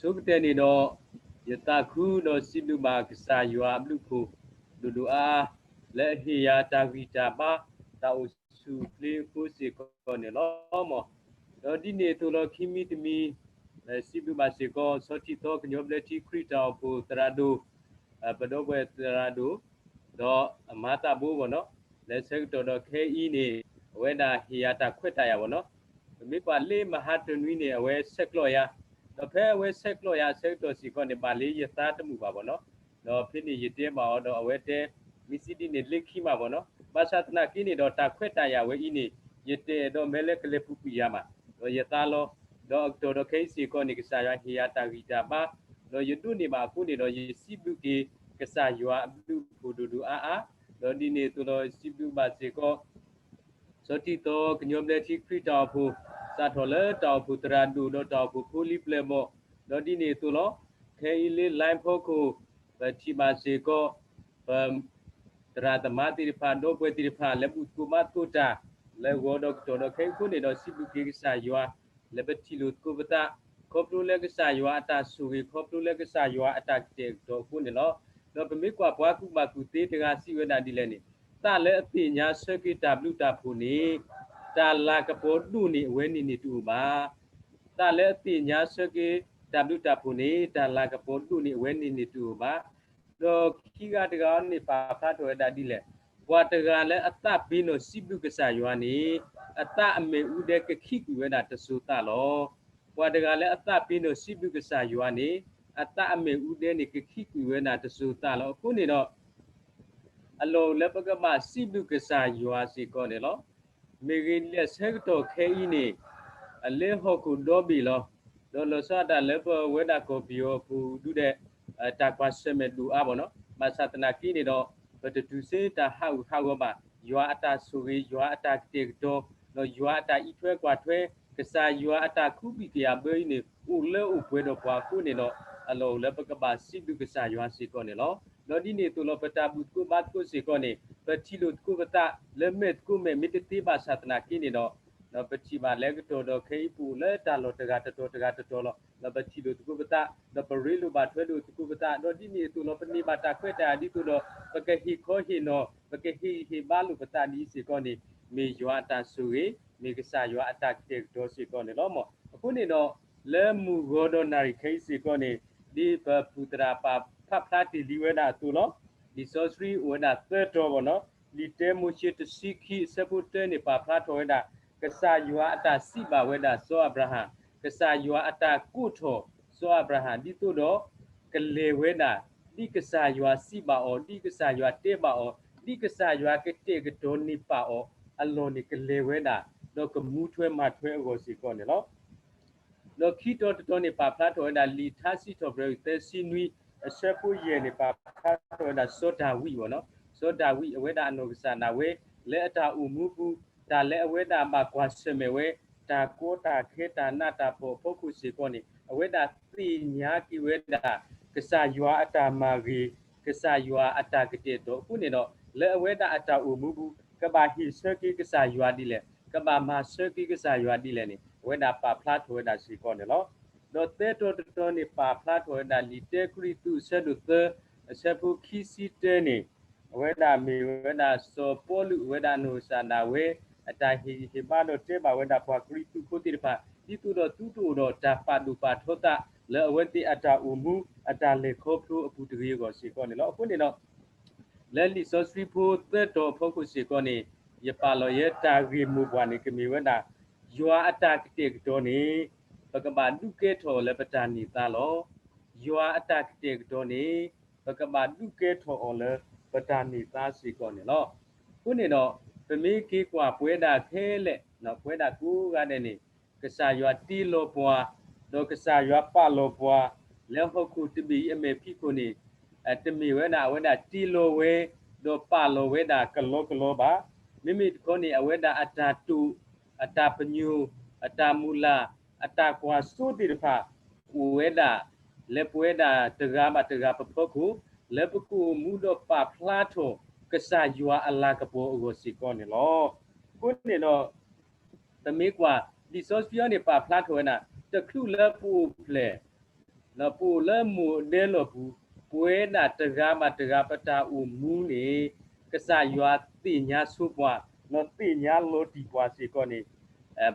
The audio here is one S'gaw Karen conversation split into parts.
အဆိကတၢၢ်န့ၣ်ဒီး ယသးခုဒီးစံးဘျုးဘၣ်ကစၢ်ယွၤအဘျုးအဖှိၣ် ဒိၣ်ဒိၣ်အါအါ လၢအဟ့ၣ်ယၤတၢ်ဂံၢ်တၢ်ဘါ တၢ်အိၣ်ဆူၣ်အိၣ်ချ့အဃိစ့ၢ်ကီးန့ၣ်လီၤ. ဒီးဒ်န့ၣ်အသိးလီၤ ခံမံၤတမံၤ စံးဘျုးဘၣ်စ့ၢ်ကီး ဆီထံသီကညီဘျၢထံခရံာ်တၢ်အိၣ်ဖှိၣ်သရၣ်ဒိၣ် ပဒီပုၢ်ဝဲၢ်သရၣ်ဒိၣ် ဒီးအမၤသးဘိဘၣ်နီၤ လၢဆၢကတီၢ်ဒီးခဲအံၤန့ၣ် အဝဲဒၣ်ဟ့ၣ်ယၤတၢ်ခွဲးတၢ်ယာ်ဘၣ်နီၤ. ပမ့ၢ်ကွၢ်လၢမဟါတနွံန့ၣ် အဝဲဆဲးကျိးယၤ, ဒီးဖဲအဝဲဆဲးကျိးယၤအဆၢကတီၢ်စ့ၢ်ကီးန့ၣ် ဘၣ်လၢယသးတမုာ်ဘၣ်ဘၣ်နီၤ. ဒီးဖဲန့ၣ်ယတဲဘၣ်အီၤဒီးအဝဲတဲ မ့ၢ်စံးဒ်န့ၣ်လၢခံမးဘၣ်နီၤ. ဘၣ်ဆၣ်သနာ်က့န့ၣ်ဒီးတၢ်ခွဲးတၢ်ယာ်ဝဲအံၤန့ၣ် ယတအဲၣ်ဒိးမ့ၢ်လၢကလဲၤပူၤကွံာ်ယၤမး, ဒီးယသးလီၤ. ဒီးအကတီၢ်ဒီးခဲအံၤစ့ၢ်ကီးန့ၣ် ကစၢ်ယွၤဟ့ၣ်ယၤတၢ်ဂံၢ်တၢ်ဘါ ဒီးယဒိးန့ၢ်ဘၣ်အဃိန့ၣ်ဒီး ယစံးဘျုးက့ၤကစၢ်ယွၤအဘျုးအဖှိၣ်ဒိၣ်ဒိၣ်အါအါ, ဒီးဒ်န့ၣ်အသိးဒီးစံးဘျုးဘၣ်စ့ၢ်ကီး ဆီထံသီကညီဘျၢထံခရံာ်တၢ်အိၣ်ဖှိၣ် စးထီၣ်လၢတၢ်အိၣ်ဖှိၣ်သရၣ်ဒိၣ်ဒီးတၢ်အိၣ်ဖှိၣ်ဖိလံၤပျဲၢ်ဘီၣ်, ဒီးဒ်န့ၣ်အသိးလီၤ. ခဲအံၤလၢ line ဖီခိၣ် ပထံၣ်ဘၣ်စ့ၢ်ကီး ပ သရၣ်သမါသ့ၣ်တဖၣ် ဒီပုၢ်ဝဲၢ်သ့ၣ်တဖၣ် လၢဘူၣ်သကိးဘါသကိးတၢ် လၢဂီၤဒီးကတီၢ်ဒီးခဲအံၤအဃိန့ၣ်ဒီး စံးဘျုးက့ၤကစၢ်ယွၤ လၢပထံၣ်လိာ်သကိးပသး ခီဖျိလၢကစၢ်ယွၤအတၢ်ဆိၣ်ဂ့ၤ ခီဖျိလၢကစၢ်ယွၤအတၢ်ကတဲာ်ကတီၤအဃိန့ၣ်လီၤ. ဒီးပမ့ၢ်ကွၢ်ပှၤကူၣ်ဘၣ်ကူၣ်သ့တဂၤစံးဝဲဒၣ်ဒ်လဲၣ်န့ၣ်, သးလၢအသ့ၣ်ညါဆၢက့ၤတၢ်ဘျုးတၢ်ဖှိၣ်န့ၣ် တၢ်လၤကပီၤဒိၣ်န့ၢ်အဝဲန့ၣ်န့ၣ်တအိၣ်ဘၣ်. သးလၢအသ့ၣ်ညါဆၢက့ၤတၢ်ဘျုးတၢ်ဖှိၣ်န့ၣ် တၢ်လၤကပီၤဒိၣ်န့ၢ်အဝဲန့ၣ်န့ၣ်တအိၣ်ဘၣ်. ဒီးခံဂၤတဂၤန့ၣ် ပာ်ဖျါထီၣ်ဝဲဒၣ်ဒ်လဲၣ်, ပှၤတဂၤလၢအသးပ့ၤနီၣ်စံးဘျုးကစၢ်ယွၤန့ၣ် အသးအမ့ၣ်အူဒဲကခံကွံာ်ဝဲဒၣ်တစိၤသးလီၤ. ပှၤတဂၤလၢအသးပ့ၤနီၣ်စံးဘျုးကစၢ်ယွၤန့ၣ် အသးအမ့ၣ်အူဒဲန့ၣ် ကခံကွံာ်ဝဲဒၣ်တစိၤသးလီၤ. အဃိန့ၣ်ဒီး အလီၢ်အိၣ်လၢပကဘၣ်စံးဘျုးကစၢ်ယွၤစ့ၢ်ကီးန့ၣ်လီၤ. မ့ၢ်ဂ့ၤဒ်လဲၣ်ဆၢကတီၢ်ခဲအံၤန့ၣ် အလၢဟီၣ်ခိၣ်ဒီဘ့ၣ်လီၤ. ဒီးလီၤဆီဒၣ်တၢ်လၢပဝဲဒၣ်ကီၢ်ပယီၤအပူၤဒုးဒဲး တၢ်ကွၢ်ဆၢၣ်မဲာ်ဒိၣ်အါဘၣ်နီၤ. ဘၣ်ဆၣ်သနာ်က့န့ၣ်ဒီး ပတတုၤဆူတၢ်ဟးဂူာ်ဟးဂီၤဘၣ်. ယွၤအတၢ်ဆိၣ်ဂ့ၤ, ယွၤအတၢ်ကတဲာ်ကတီၤ, ဒီးယွၤအတၢ်အံးထွဲကွၢ်ထွဲ, ကစၢ်ယွၤအတၢ်ကူးဘံၣ်ကယၤဘၢအံၤန့ၣ် အိၣ်လၢအိၣ်ပှဲၤဒီးပှၤအဃိန့ၣ်ဒီး အလီၢ်အိၣ်လၢပကဘၣ်စံးဘျုးကစၢ်ယွၤစ့ၢ်ကီးန့ၣ်လီၤ. ဒီးဒ်န့ၣ်အသိးလီၤ ပတၢ်ဘူၣ်သကိးဘါသကိးစ့ၢ်ကီးန့ၣ် ပထံၣ်လိာ်သကိးပသးလၢမဲာ်သကိးမဲာ် မ့ၢ်တသ့ဘၣ်ဆၣ်သနာ်က့န့ၣ်ဒီး ပထံၣ်ဘၣ်လၢကတီၢ်ဒီးခဲအံၤပအိၣ်လၢတၢ်လီၢ်တဂၤတတီၤတဂၤတတီၤလီၤ. ဒီးပထံၣ်လိာ်သကိးပသး, ဒီးပရ့လိာ်ဘၣ်ထွဲလိာ်သကိးပသး, ဒီးဒ်န့ၣ်အသိးလီၤ ပန့ၢ်ဘၣ်တၢ်ခွဲးတၢ်ယာ်ဒ်သိးဒီး ပကဟ့ၣ်ခီဟ့ၣ်နီၤ, ပကဟ့ၣ်ဂံၢ်ဟ့ၣ်ဘါလိာ်ပသးဒ်အံၤစ့ၢ်ကီးန့ၣ် မ့ၢ်ယွၤအတၢ်ဆိၣ်ဂ့ၤ, မ့ၢ်ကစၢ်ယွၤအတၢ်ကတဲာ်ကတီၤစ့ၢ်ကီးန့ၣ်လီၤ. အဃိန့ၣ်ဒီး လၢမုၢ်ဂီၤဒီးနၣ်ရံၣ်ခဲအံၤစ့ၢ်ကီးန့ၣ် ဒ်ပပုၢ်သရၣ်ပာ်ဖးဖျါတ့ၢ်လံဝဲဒၣ်အသိးလီၤ. လံာ်စီဆှံအိၣ်ဝဲဒၣ်သၢတီၤဘၣ်နီၤ. လံာ်တၢမိၤၡ့တဆံခံအဆၢဖိတၢန့ၣ် ပာ်ဖျါထီၣ်ဝဲဒၣ် ကစၢ်ယွၤအတၢ်စံးဘၣ်ဝဲဒၣ်စီၤအၤဘြၤဟၣ်, ကစၢ်ယွၤအတၢ်ကိးထီၣ်စီၤအၤဘြၤဟၣ် ဒ်သိးဒီး ကလဲၤဝဲဒၣ် ဒ်ကစၢ်ယွၤစံးဘၣ်အီၤ, ဒ်ကစၢ်ယွၤတဲဘၣ်အီၤ, ဒ်ကစၢ်ယွၤကတဲာ်ကတီၤန့ၢ်ပာ်အီၤအလီၢ်န့ၣ် ကလဲၤဝဲဒၣ် ဒီးကမူထွဲမၤထွဲအဂီၢ်စ့ၢ်ကီးန့ၣ်လီၤ. ဒီးခံတီၤတတီၤန့ၣ် ပာ်ဖျါထီၣ်ဝဲဒၣ် လံာ်ထါစံးထီၣ်ပတြၢၤ သၢဆံနွံ အဆၢဖိယဲၢ်န့ၣ် ပာ်ဖျါထီၣ်ဝဲဒၣ်စီၤဒၤဝံးဘၣ်နီၤ. စီၤဒၤဝံးအဝဲဒၣ်အနီၢ်ကစၢ်ဒၣ်ဝဲ လၢအတၢ်အိၣ်မူပူၤ တၢ်လၢအဝဲဒၣ်ဘၣ်ကွၢ်ဆၢၣ်မဲာ်ဝဲ တၢ်ကီတၢ်ခဲတၢ်နးတၢ်ဖှီၣ်အဖီခိၣ်စ့ၢ်ကီးန့ၣ် အဝဲဒၣ်သ့ၣ်ညါက့ၤဝဲဒၣ် ကစၢ်ယွၤအတၢ်မၤဂ့ၤ, ကစၢ်ယွၤအတၢ်ကတဲာ်ကတီၤအဃိန့ၣ်ဒီး လၢအဝဲဒၣ်အတၢ်အိၣ်မူပူၤ ကဘၣ်ဟ့ၣ်ဆၢက့ၤကစၢ်ယွၤဒ်လဲၣ်, ကဘၣ်မၤဆၢက့ၤကစၢ်ယွၤဒ်လဲၣ်န့ၣ် အဝဲဒၣ်ပာ်ဖျါထီၣ်ဝဲဒၣ်စ့ၢ်ကီးန့ၣ်လီၤ. ဒီးသၢတီၤတတီၤန့ၣ် ပာ်ဖျါထီၣ်ဝဲဒၣ်လံာ်တၢကရံၣ်သူးအဆၢဒိၣ်သၢ အဆၢဖိခံဆံတၢန့ၣ် အဝဲဒၣ်မ့ၢ်ဝဲဒၣ်စီၤပီလူးအဝဲဒၣ်အနီၢ်ကစၢ်ဒၣ်ဝဲ အတၢ်ဟ့ၣ်ဂံၢ်ဟ့ၣ်ဘါဒီးတဲဘၣ်ဝဲဒၣ်ပှၤကရံၣ်သူးဖိသ့ၣ်တဖၣ် ဒ်သိးဒီးသုတအိၣ်ဒီးတၢ်ပာ်ဒိၣ်ပာ်ထီသး လၢအဝဲသ့ၣ်အတၢ်အိၣ်မူ အတၢ်လဲၤခီဖျိအပူၤတဂ့ၤအဂီၢ်စ့ၢ်ကီးန့ၣ်လီၤ. အဃိန့ၣ်ဒီး လၢလံာ်စီဆှံဖိသၢတီၤအဖီခိၣ်စ့ၢ်ကီးန့ၣ် ယပာ်လီၤယဲတၢ်ဂ့ၢ်မိၢ်ပှၢ်န့ၣ် ကမ့ၢ်ဝဲဒၣ် ယွၤအတၢ်ကတဲာ်ကတီၤန့ၣ် ပကဘၣ်ဒုးကဲထီၣ်အီၤလၢပတၢ်န့ၢ်သါလီၤ. ယွၤအတၢ်ကတဲာ်ကတီၤန့ၣ် ပကဘၣ်ဒုးကဲထီၣ်အီၤလၢပတၢ်န့ၢ်သါစ့ၢ်ကီးန့ၣ်လီၤ. အဃိန့ၣ်ဒီး ပမ့ၢ်က့ၤကွၢ်ပဝဲဒၣ်ခဲလၢာ် ပဝဲဒၣ်ကိးဂၤဒဲးန့ၣ် ကစၢ်ယွၤတ့လီၤပှၤ ဒီးကစၢ်ယွၤပာ်လီၤပှၤ လၢဟီၣ်ခိၣ်တဘ့ၣ်အံၤအမဲာ်ဖံးခိၣ်န့ၣ် တမ့ၢ်ဝဲဒၣ်အဝဲဒၣ်တ့လီၤဝဲ ဒီးပာ်လီၤဝဲဒၣ်ကလီကလီဘၣ်. မ့မ့ၢ်တခီန့ၣ် အဝဲဒၣ်အတၢ်တိာ် အတၢ်ပညိၣ် အတၢ်မုၢ်လၢ် အတၢ်ကွၢ်စိသ့ၣ်တဖၣ် အိၣ်ဝဲဒၣ် လၢပဝဲဒၣ်တဂၤဘၣ်တဂၤပဖီခိၣ် လၢပကအိၣ်မူဒီးပာ်ဖျါထီၣ် ကစၢ်ယွၤအလၤကပီၤအဂီၢ်စ့ၢ်ကီးန့ၣ်လီၤ. အဃိန့ၣ်ဒီး ပမ့ၢ်ကွၢ် လံာ်စီဆှံအံၤန့ၣ် ပာ်ဖျါထီၣ်ဝဲဒၣ် တချုးလၢပအိၣ်ဖျဲၣ် ဒီးပအိၣ်လၢမိၢ်အဒဲလီၢ်ပူၤ, ပဝဲဒၣ်တဂၤဘၣ်တဂၤပတၢ်အိၣ်မူန့ၣ် ကစၢ်ယွၤသ့ၣ်ညါဆိပှၤ, ဒီးသ့ၣ်ညါလီၤတံၢ်ပှၤစ့ၢ်ကီးန့ၣ်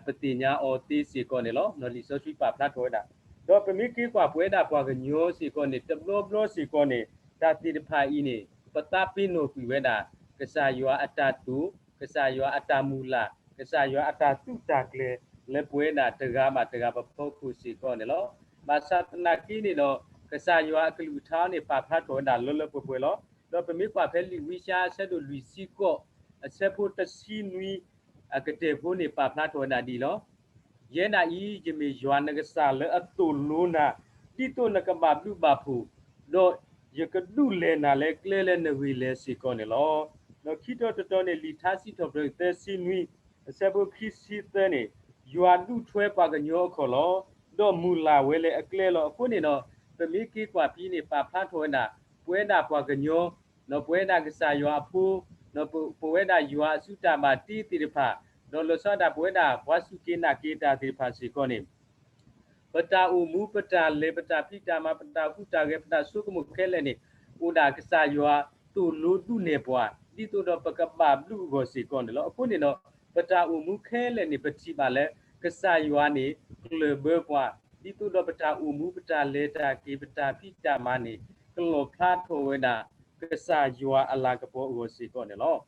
ပသ့ၣ်ညါအီၤသ့စ့ၢ်ကီးန့ၣ်လီၤ. လံာ်စီဆှံပာ်ဖျါထီၣ်ဝဲဒၣ်, ဒီးပမ့ၢ်က့ၤကွၢ်ပဝဲဒၣ်ပှၤကညီစ့ၢ်ကီးန့ၣ် တဘျီဘျီစ့ၢ်ကီးန့ၣ် တၢ်သ့ၣ်တဖၣ်အံၤန့ၣ် ပသးပ့ၤနီၣ်ကွံာ်ဝဲဒၣ် ကစၢ်ယွၤအတၢ်တိာ်, ကစၢ်ယွၤအတၢ်မုၢ်လၢ်, ကစၢ်ယွၤအတၢ်သုးတၢ်ကျဲၤ လၢပဝဲဒၣ်တဂၤဘၣ်တဂၤပဖီခိၣ်စ့ၢ်ကီးန့ၣ်လီၤ. ဘၣ်ဆၣ်သနာ်က့န့ၣ်ဒီး ကစၢ်ယွၤအကလုၢ်ကထါန့ၣ် ပာ်ဖျါထီၣ်ဝဲဒၣ်လၢလၢပှဲၤပှဲၤလီၤ. ဒီးပမ့ၢ်ကွၢ်ဖဲလံာ်ဝံယၡါယၤ အဆၢဒိၣ်လွံၢ်ဆံဃိး အဆၢဖိတဆံနွံ အကတၢၢ်ဖိန့ၣ် ပာ်ဖျါထီၣ်ဝဲဒၣ်ဒ်အံၤလီၤ. ယဲဒၣ်အံၤ ယမ့ၢ်ယွၤနကစၢ်လၢအသိၣ်လိနၤ ဒ်သိးနကဘၣ်ဘျုးဘၣ်ဖှိၣ်, ဒီးယကဒုးလဲၤနၤလၢကျဲလၢနဂ့ၢ်လဲၤစ့ၢ်ကီးန့ၣ်လီၤ. ဒီးခံတီၤတတီၤန့ၣ် လံာ်ထါစံးထီၣ်ပတြၢၤသၢဆံနွံ အဆၢဖိခံဆံသၢန့ၣ်, ယွၤဒုးထွဲပှၤကညီအခီၣ်လီၤ. ဒီးမုၢ်လၢ်ဝဲလၢအကျဲလီၤ. အဃိန့ၣ်ဒီး ပမ့ၢ်က့ၤကွၢ်ဖဲန့ၣ် ပာ်ဖျါထီၣ်ဝဲဒၣ် ပဝဲဒၣ်ပှၤကညီ ဒီးပဝဲဒၣ်ကစၢ်ယွၤအဖိ, ဒီးပဝဲဒၣ်ယွၤအစုတၢ်ဘၣ်တ့သ့ၣ်တဖၣ်, ဒီးလီၤဆီဒၣ်တၢ်ပဝဲဒၣ် ပှၤစူၢ်က့ၤနာ်က့ၤတၢ်သ့ၣ်တဖၣ်စ့ၢ်ကီးန့ၣ် ပတၢ်အိၣ်မူ ပတၢ်လဲၤ ပတၢ်ဖံးတၢ်မၤ ပတၢ်ဟူးတၢ်ဂဲၤ ပတၢ်ဆိကမိၣ်ခဲလၢာ်န့ၣ် အိၣ်ဒၣ်ကစၢ်ယွၤသိၣ်လိဒုးနဲၣ်ပှၤ ဒ်သိးဒီးပကဘၣ်ဘျုးအဂီၢ်စ့ၢ်ကီးန့ၣ်လီၤ. အဃိန့ၣ်ဒီး ပတၢ်အိၣ်မူခဲလၢာ်န့ၣ် ပထံၣ်ဘၣ်လၢ ကစၢ်ယွၤန့ၣ် ကျၢၢ်ဘၢပှၤ ဒ်သိးဒီးပတၢ်အိၣ်မူ ပတၢ်လဲၤတၢ်က့ၤ ပတၢ်ဖံးတၢ်မၤန့ၣ် ကလီၣ်ဖျါထီၣ်ဝဲဒၣ် ကစၢ်ယွၤအလၤကပီၤအဂီၢ်စ့ၢ်ကီးန့ၣ်လီၤ.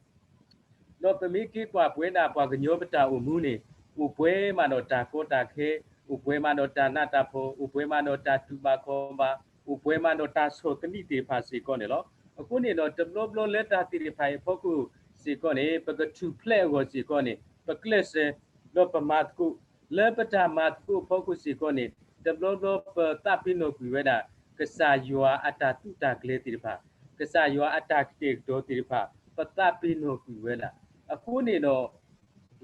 ဒီးပမ့ၢ်က့ၤကွၢ်ပဝဲဒၣ်ပှၤကညီပတၢ်အိၣ်မူန့ၣ် အိၣ်ပှဲၤမးဒီးတၢ်ကီတၢ်ခဲ, အိၣ်ပှဲၤမးဒီးတၢ်နးတၢ်ဖှီၣ်, အိၣ်ပှဲၤမးဒီးတၢ်တူၢ်ဘၣ်ခီၣ်ဘၣ်, အိၣ်ပှဲၤမးဒီးတၢ်ဆီၣ်သနံးသ့ၣ်တဖၣ်စ့ၢ်ကီးန့ၣ်လီၤ. အဃိန့ၣ်ဒီး တဘျီဘျီလၢတၢ်သ့ၣ်တဖၣ်အံၤအဖီခိၣ်စ့ၢ်ကီးန့ၣ် ပကထူၣ်ဖျဲးအဂီၢ်စ့ၢ်ကီးန့ၣ် ပကျဲးစၢး ဒီးပမၤသကိး လၢပတၢ်မၤသကိးအဖီခိၣ်စ့ၢ်ကီးန့ၣ် တဘျီဘျီပသးပ့ၤနီၣ်ကွံာ်ဝဲဒၣ် ကစၢ်ယွၤအတၢ်သုးတၢ်ကျဲၤသ့ၣ်တဖၣ်, ကစၢ်ယွၤအတၢ်ကတဲာ်ကတီၤသ့ၣ်တဖၣ် ပသးပ့ၤနီၣ်ကွံာ်ဝဲဒၣ်. အဃိန့ၣ်ဒီး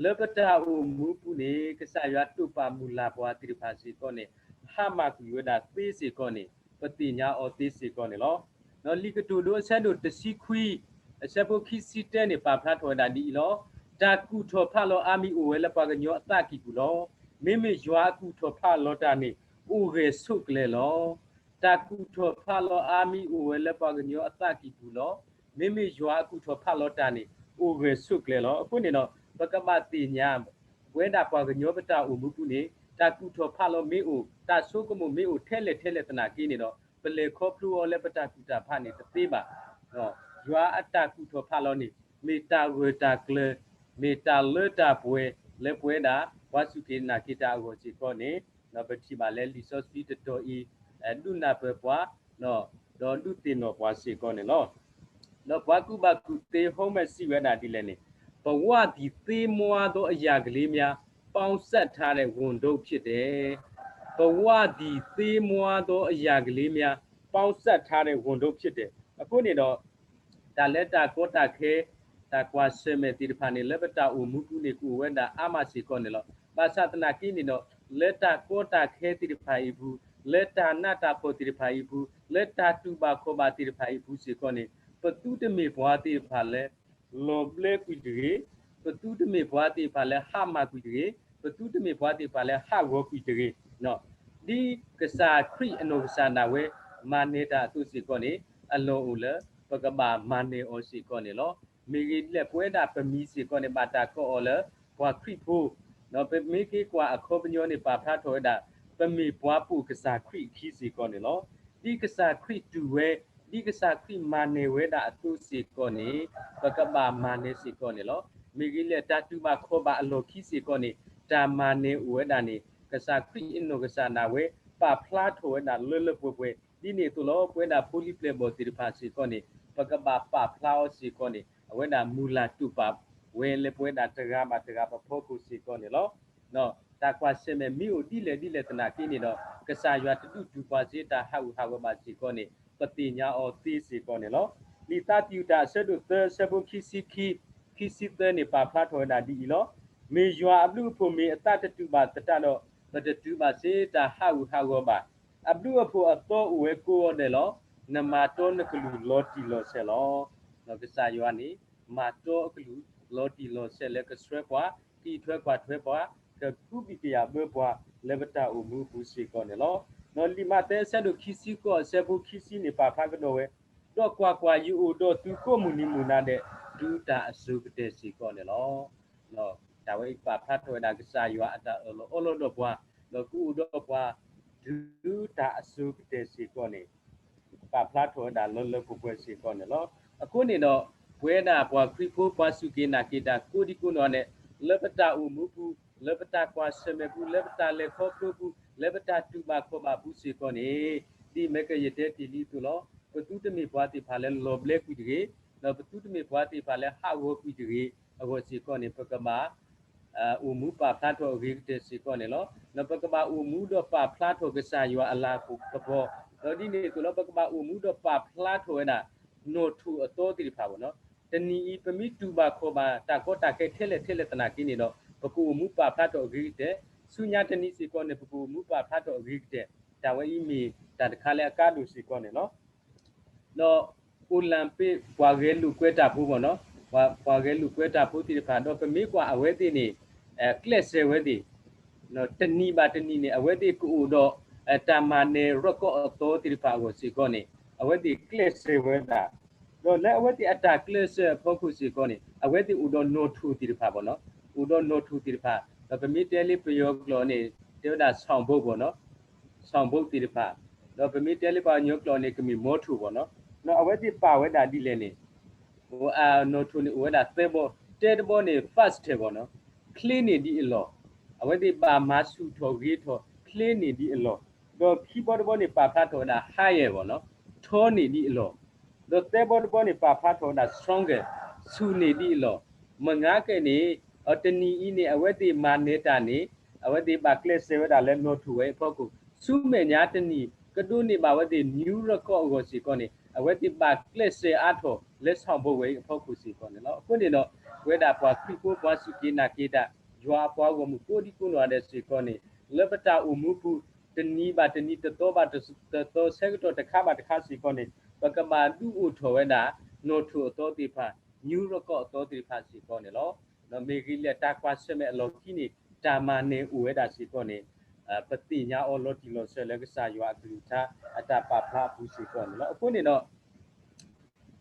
လၢပတၢ်အိၣ်မူပူၤန့ၣ် ကစၢ်ယွၤတိာ်ပာ်မုၢ်လၢ်ပှၤသ့ၣ်တဖၣ်စ့ၢ်ကီးန့ၣ် ဟါမၢ်ကွံာ်ဝဲဒၣ်သ့စ့ၢ်ကီးန့ၣ် ပသ့ၣ်ညါအီၤသ့စ့ၢ်ကီးန့ၣ်လီၤ. ဒီးလံာ်ကတိၤဒိအဆၢဒိၣ်တဆံခွံ အဆၢဖိခံဆံတၢန့ၣ် ပာ်ဖျါထီၣ်ဝဲဒၣ်ဒ်အံၤလီၤ. တၢ်ကူၣ်ထီၣ်ဖးလီၤအါမံၤအိၣ်ဝဲလၢပှၤကညီအသးကံၢ်ပူၤလီၤ. မ့မ့ၢ်ယွၤအကူၣ်ထီၣ်ဖးလီၤတၢ်န့ၣ် အိၣ်ဂၢၢ်ဆိးကျၢၤလီၤ. တၢ်ကူၣ်ထီၣ်ဖးလီၤအါမံၤအိၣ်ဝဲလၢပှၤကညီအသးကံၢ်ပူၤလီၤ. မ့မ့ၢ်ယွၤအကူၣ်ထီၣ်ဖးလီၤတၢ်န့ၣ် အိၣ်ဂၢၢ်ဆိးကျၢၤလီၤ. အဃိန့ၣ်ဒီး ပကဘၣ်သ့ၣ်ညါ ပဝဲဒၣ်ပှၤကညီပတၢ်အိၣ်မူပူၤန့ၣ် တၢ်ကူၣ်ထီၣ်ဖးလီၤမ့ၢ်အိၣ်, တၢ်ဆိကမိၣ်မ့ၢ်အိၣ်ထဲလဲၣ်ထဲလဲၣ်သနာ်က့န့ၣ်ဒီး ပလဲၤခီဖျိအီၤလၢပတၢ်ကူၣ်တၢ်ဖးန့ၣ်တသ့ဘၣ်. ယွၤအတၢ်ကူၣ်ထီၣ်ဖးလီၤန့ၣ် မ့ၢ်တၢ်ဂၢၢ်တၢ်ကျၢၤ, မ့ၢ်တၢ်လၢတၢ်ပှဲၤ လၢပဝဲဒၣ် ပှၤစူၢ်က့ၤနာ်က့ၤတၢ်အဂီၢ်စ့ၢ်ကီးန့ၣ် ဒီးပထံၣ်ဘၣ်လၢလံာ်စီဆှံတတီၤအံၤ ဒုးနၢ်ပၢၢ်ပှၤ ဒီးဒုးသ့ၣ်နီၣ်ပှၤစ့ၢ်ကီးန့ၣ်လီၤ. ဒီးပှၤကူၣ်ဘၣ်ကူၣ်သ့ Holman စံးဝဲဒၣ်ဒ်လဲၣ်န့ၣ်, ဘဝသည်သေးမွှားသောအရာကလေးများ ပေါင်းစပ်ထားတဲ့ ဝန်ထုပ်ဖြစ်တယ်. ဘဝသည်သေးမွှားသောအရာကလေးများ ပေါင်းစပ်ထားတဲ့ ဝန်ထုပ်ဖြစ်တယ်. အဃိန့ၣ်ဒီး တၢ်လၢတၢ်ကီတၢ်ခဲ တၢ်ကွၢ်ဆၢၣ်မဲာ်သ့ၣ်တဖၣ်န့ၣ် လၢပတၢ်အိၣ်မူပူၤန့ၣ် ကအိၣ်ဝဲဒၣ်အါမးစ့ၢ်ကီးန့ၣ်လီၤ. ဘၣ်ဆၣ်သနာ်က့န့ၣ်ဒီး လၢတၢ်ကီတၢ်ခဲသ့ၣ်တဖၣ်အံၤအပူၤ, လၢတၢ်နးတၢ်ဖှီၣ်သ့ၣ်တဖၣ်အံၤအပူၤ, လၢတၢ်တူၢ်ဘၣ်ခီၣ်ဘၣ်သ့ၣ်တဖၣ်အံၤအပူၤစ့ၢ်ကီးန့ၣ် ပသုတမ့ၢ်ပှၤသ့ၣ်တဖၣ်လၢ လီၤဘျဲကွံာ်တဂ့ၤ, ပသုတမ့ၢ်ပှၤသ့ၣ်တဖၣ်လၢဟးမၢ်ကွံာ်တဂ့ၤ, ပသုတမ့ၢ်ပှၤသ့ၣ်တဖၣ်လၢဟးဂီၤကွံာ်တဂ့ၤ. ဒ်ကစၢ်ခရံာ်အနီၢ်ကစၢ်ဒၣ်ဝဲ မၤနၢၤတၢ်အသိးစ့ၢ်ကီးန့ၣ် အလီၢ်အိၣ်လၢ ပကဘၣ်မၤနၢၤအီၤစ့ၢ်ကီးန့ၣ်လီၤ. မ့ၢ်ဂ့ၢ်ဒ်လဲၣ် ပဝဲဒၣ်ပမံၤစ့ၢ်ကီးန့ၣ် ဘၣ်တၢ်ကိးအီၤလၢ ပှၤခရံာ်ဖိ, ဒီးပမ့ၢ်က့ၤကွၢ်အခီပညီန့ၣ် ပာ်ဖျါထီၣ်ဝဲဒၣ် ပမ့ၢ်ပှၤပိာ်ကစၢ်ခရံာ်အခံစ့ၢ်ကီးန့ၣ်လီၤ. ဒ်ကစၢ်ခရံာ်တူၢ်ဝဲ, ဒ်ကစၢ်ခရံာ်မၤနၢၤဝဲဒၣ်အသိးစ့ၢ်ကီးန့ၣ် ပကဘၣ်မၤနၢၤစ့ၢ်ကီးန့ၣ်လီၤ. မ့ၢ်ဂ့ၢ်လၢ တၢ်တူၢ်ဘၣ်ခီၣ်ဘၣ်အလီၢ်ခံစ့ၢ်ကီးန့ၣ် တၢ်မၤနၢၤအိၣ်ဝဲဒၣ်န့ၣ် ကစၢ်ခရံာ်အနီၢ်ကစၢ်ဒၣ်ဝဲ ပာ်ဖျါထီၣ်ဝဲဒၣ်လၢလၢပှဲၤပှဲၤ. ဒ်န့ၣ်အသိးလီၤ ပဝဲဒၣ်ဖိလံၤပျဲၢ်ဘီၣ်သ့ၣ်တဖၣ်စ့ၢ်ကီးန့ၣ် ပကဘၣ်ပာ်ဖျါအီၤစ့ၢ်ကီးန့ၣ် အဝဲဒၣ်မုၢ်လၢ်တူၢ်ပာ်ဝဲလၢပဝဲဒၣ်တဂၤဘၣ်တဂၤပဖီခိၣ်စ့ၢ်ကီးန့ၣ်လီၤ. တၢ်ကွၢ်ဆၢၣ်မဲာ်မ့ၢ်အိၣ်ဒ်လဲၣ်ဒ်လဲၣ်သနာ်က့န့ၣ်ဒီး ကစၢ်ယွၤတဒုးတူၢ်ပှၤစ့တၢ်ဟးဂူာ်ဟးဂီၤဘၣ်စ့ၢ်ကီးန့ၣ် ပသ့ၣ်ညါအီၤသ့စ့ၢ်ကီးန့ၣ်လီၤ. လံာ်သးသယုၢ်တၢ်အဆၢဒိၣ်သၢ အဆၢဖိခံဆံခံ ခံဆံသၢန့ၣ် ပာ်ဖျါထီၣ်ဝဲဒၣ်ဒ်အံၤလီၤ. မ့ၢ်ယွၤအဘျုးအဖှိၣ်မ့ၢ်အသးတတူာ်ဘၣ်သတးဒီး ပတတုၤဘၣ်စ့တၢ်ဟးဂူာ်ဟးဂီၤဘၣ်. အဘျုးအဖှိၣ်အသီအိၣ်ဝဲကိးဂၤဒဲးလီၤ. နမၤတီနကလုၢ်လီၤတံၢ်လီၤဆဲးလီၤ. ကစၢ်ယွၤန့ၣ် မၤတီအကလုၢ်လီၤတံၢ်လီၤဆဲးလၢကဆှၢပှၤ, ကအံးထွဲကွၢ်ထွဲပှၤ, ကကူးဘံၣ်ကယာ်ဘၢပှၤလၢပတၢ်အိၣ်မူအပူၤစ့ၢ်ကီးန့ၣ်လီၤ. လံာ်မးသဲအဆၢဒိၣ်ခံဆံဃိးအဆၢဖိခံဆံန့ၣ် ပာ်ဖျါကဒီးဝဲ, ဒီးကွၢ်ကွၢ်, ယအိၣ်ဒီးသုကိးမုၢ်နံၤမုၢ်နၤဒဲး တုၤတၢ်အစိၤကတၢၢ်စ့ၢ်ကီးန့ၣ်လီၤ. တၢ်ဝဲအံၤပာ်ဖျါထီၣ်ဝဲဒၣ်ကစၢ်ယွၤအတၢ်အၢၣ်လီၤအီလီၤဒီးပှၤ, ဒီးကအိၣ်ဒီးပှၤ တုၤတၢ်အစိၤကတၢၢ်စ့ၢ်ကီးန့ၣ် ပာ်ဖျါထီၣ်ဝဲဒၣ်လၢလၢပှဲၤပှဲၤစ့ၢ်ကီးန့ၣ်လီၤ. အဃိန့ၣ်ဒီး ပဝဲဒၣ်ပှၤခရံာ်ဖိပှၤစူၢ်က့ၤနာ်က့ၤတၢ်ကိးဒံကိးနီၢ်ဒဲး လၢပတၢ်အိၣ်မူပူၤ, လၢပတၢ်ကွၢ်ဆၢၣ်မဲာ်ပူၤ, လၢပတၢ်လဲၤခီဖျိပူၤ, လၢပတၢ်တူၢ်ဘၣ်ခီၣ်ဘၣ်ပူၤစ့ၢ်ကီးန့ၣ်, ဒ်အမဲာ်ကယဲၢ်တဲတ့ၢ်လံအသိးလီၤ. ပသုတမ့ၢ်ပှၤသ့ၣ်တဖၣ်လၢလီၤဘျဲကွံာ်တဂ့ၤ, ဒီးပသုတမ့ၢ်ပှၤသ့ၣ်တဖၣ်လၢဟးဂီၤကွံာ်တဂ့ၤအဂီၢ်စ့ၢ်ကီးန့ၣ် ပကဘၣ် အိၣ်မူပာ်ဖျါထီၣ်အဂ့ၤကတၢၢ်စ့ၢ်ကီးန့ၣ်လီၤ. ဒီးပကဘၣ်အိၣ်မူဒီးပာ်ဖျါထီၣ်ကစၢ်ယွၤအလၤကပီၤ, ဒီးဒ်န့ၣ်အသိးလီၤ ပကဘၣ်အိၣ်မူဒီးပာ်ဖျါထီၣ်ဝဲဒၣ် နီၣ်ထိၣ်အသီသ့ၣ်တဖၣ်ဘၣ်နီၤ. တနံၤအံၤ ပမ့ၢ်တူၢ်ဘၣ်ခီၣ်ဘၣ်တၢ်ကီတၢ်ခဲထဲလဲၣ်ထဲလဲၣ်သနာ်က့န့ၣ်ဒီး ပကအိၣ်မူပာ်ဖျါထီၣ်အဂ့ၤကတၢၢ်, ဆူညါတနံၤစ့ၢ်ကီးန့ၣ် ပကအိၣ်မူပာ်ဖျါထီၣ်အဂ့ၤကတၢၢ်, တၢ်ဝဲအံၤမ့ၢ်တၢ်တခါလၢအကါဒိၣ်စ့ၢ်ကီးန့ၣ်လီၤ. ဒီး အိၣ်လၣ်ပ့း ပှၤဂဲၤလိာ်ကွဲတၢ်ဖိဘၣ်နီၤ, ပှၤဂဲၤလိာ်ကွဲတၢ်ဖိသ့ၣ်တဖၣ် ဒီးပမ့ၢ်ကွၢ်အဝဲသ့ၣ်န့ၣ် ကျဲးစၢးဝဲသ့ၣ် တနံၤဘၣ်တနံၤန့ၣ် အဝဲသ့ၣ်ကအိၣ်ဒီး တၢ်မၤနၢၤရီၣ်ကီၢ်အသီသ့ၣ်တဖၣ်အဂီၢ်စ့ၢ်ကီးန့ၣ် အဝဲသ့ၣ်ကျဲးစၢးဝဲဒၣ်, ဒီးလၢအဝဲသ့ၣ်အတၢ်ကျဲးစၢးအဖီခိၣ်စ့ၢ်ကီးန့ၣ် အဝဲသ့ၣ်အိၣ်ဒီးနီၣ်ထိၣ်သ့ၣ်တဖၣ်ဘၣ်နီၤ, အိၣ်ဒီးနီၣ်ထိၣ်သ့ၣ်တဖၣ် ဒီးပမ့ၢ်တဲလၢပယီၤကျိာ်န့ၣ် တဲဝဲဒၣ် ဆောင်ပုဒ် ဘၣ်နီၤ, ဆောင်ပုဒ် သ့ၣ်တဖၣ်, ဒီးပမ့ၢ်တဲလၢပှၤကညီကျိာ်န့ၣ် ကမ့ၢ် motto ဘၣ်နီၤ, ဒီးအဝဲသ့ၣ်ပာ်ဝဲဒၣ်ဒ်လဲၣ်န့ၣ် နီၣ်ထိၣ်န့ၣ်အိၣ်ဝဲဒၣ်သၢဘီ, တဲတဘီန့ၣ် fast ဘၣ်နီၤ, ချ့န့ၢ်ဒံးအလီၢ်, အဝဲသ့ၣ်ဘၣ်မၤဆူၣ်ထီၣ်ဂ့ၤထီၣ် ချ့န့ၢ်ဒံးအလီၢ်, ဒီးခံဘီတဘီန့ၣ် ပာ်ဖျါထီၣ်ဝဲဒၣ် higher ဘၣ်နီၤ, ထီန့ၢ်ဒံးအလီၢ်, ဒီးသၢဘီတဘီန့ၣ် ပာ်ဖျါထီၣ်ဝဲဒၣ် stronger ဆူၣ်န့ၢ်ဒံးအလီၢ်, မုၢ်နံၤကဲန့ၣ် တနံၤအံၤန့ၣ် အဝဲသ့ၣ်မၤနၢၤတၢ်န့ၣ် အဝဲသ့ၣ်ဘၣ်ကျဲးစၢးဝဲဒၣ်လၢနီၣ်ထိၣ်ဝဲအဖီခိၣ်, ဆူမဲာ်ညါတနံၤ ကဒိးန့ၢ်ဘၣ်ဝဲသ့ၣ် new record အဂီၢ်စ့ၢ်ကီးန့ၣ် အဝဲသ့ၣ်ဘၣ်ကျဲးစၢးအါထီၣ်လၢ ဆောင်ပုဒ် ဝဲအံၤအဖီခိၣ်စ့ၢ်ကီးန့ၣ်လီၤ. အဃိန့ၣ်ဒီး ပဝဲဒၣ်ပှၤခရံာ်ဖိပှၤစူၢ်က့ၤနာ်က့ၤတၢ် ယွၤအပှၤဂီၢ်မုၢ်ကိးဒံကိးနီၢ်ဒဲးစ့ၢ်ကီးန့ၣ် လၢပတၢ်အိၣ်မူပူၤ တနံၤဘၣ်တနံၤ တသီဘၣ်တသီ ဆၢကတီၢ်တခါဘၣ်တခါစ့ၢ်ကီးန့ၣ် ပကဘၣ်ဒုးအိၣ်ထီၣ်ဝဲဒၣ် နီၣ်ထိၣ်အသီသ့ၣ်တဖၣ် new record အသီသ့ၣ်တဖၣ်စ့ၢ်ကီးန့ၣ်လီၤ. ဒီးမ့ၢ်ဂ့ၤလၢတၢ်ကွၢ်ဆၢၣ်မဲာ်အလီၢ်ခံန့ၣ် တၢ်မၤနၢၤအိၣ်ဝဲဒၣ်စ့ၢ်ကီးန့ၣ် ပသ့ၣ်ညါအီၤလီၤတံၢ်လီၤဆဲးလၢကစၢ်ယွၤအကလုၢ်ကထါ အတၢ်ပာ်ဖျါအပူၤစ့ၢ်ကီးန့ၣ်လီၤ. အဃိန့ၣ်ဒီး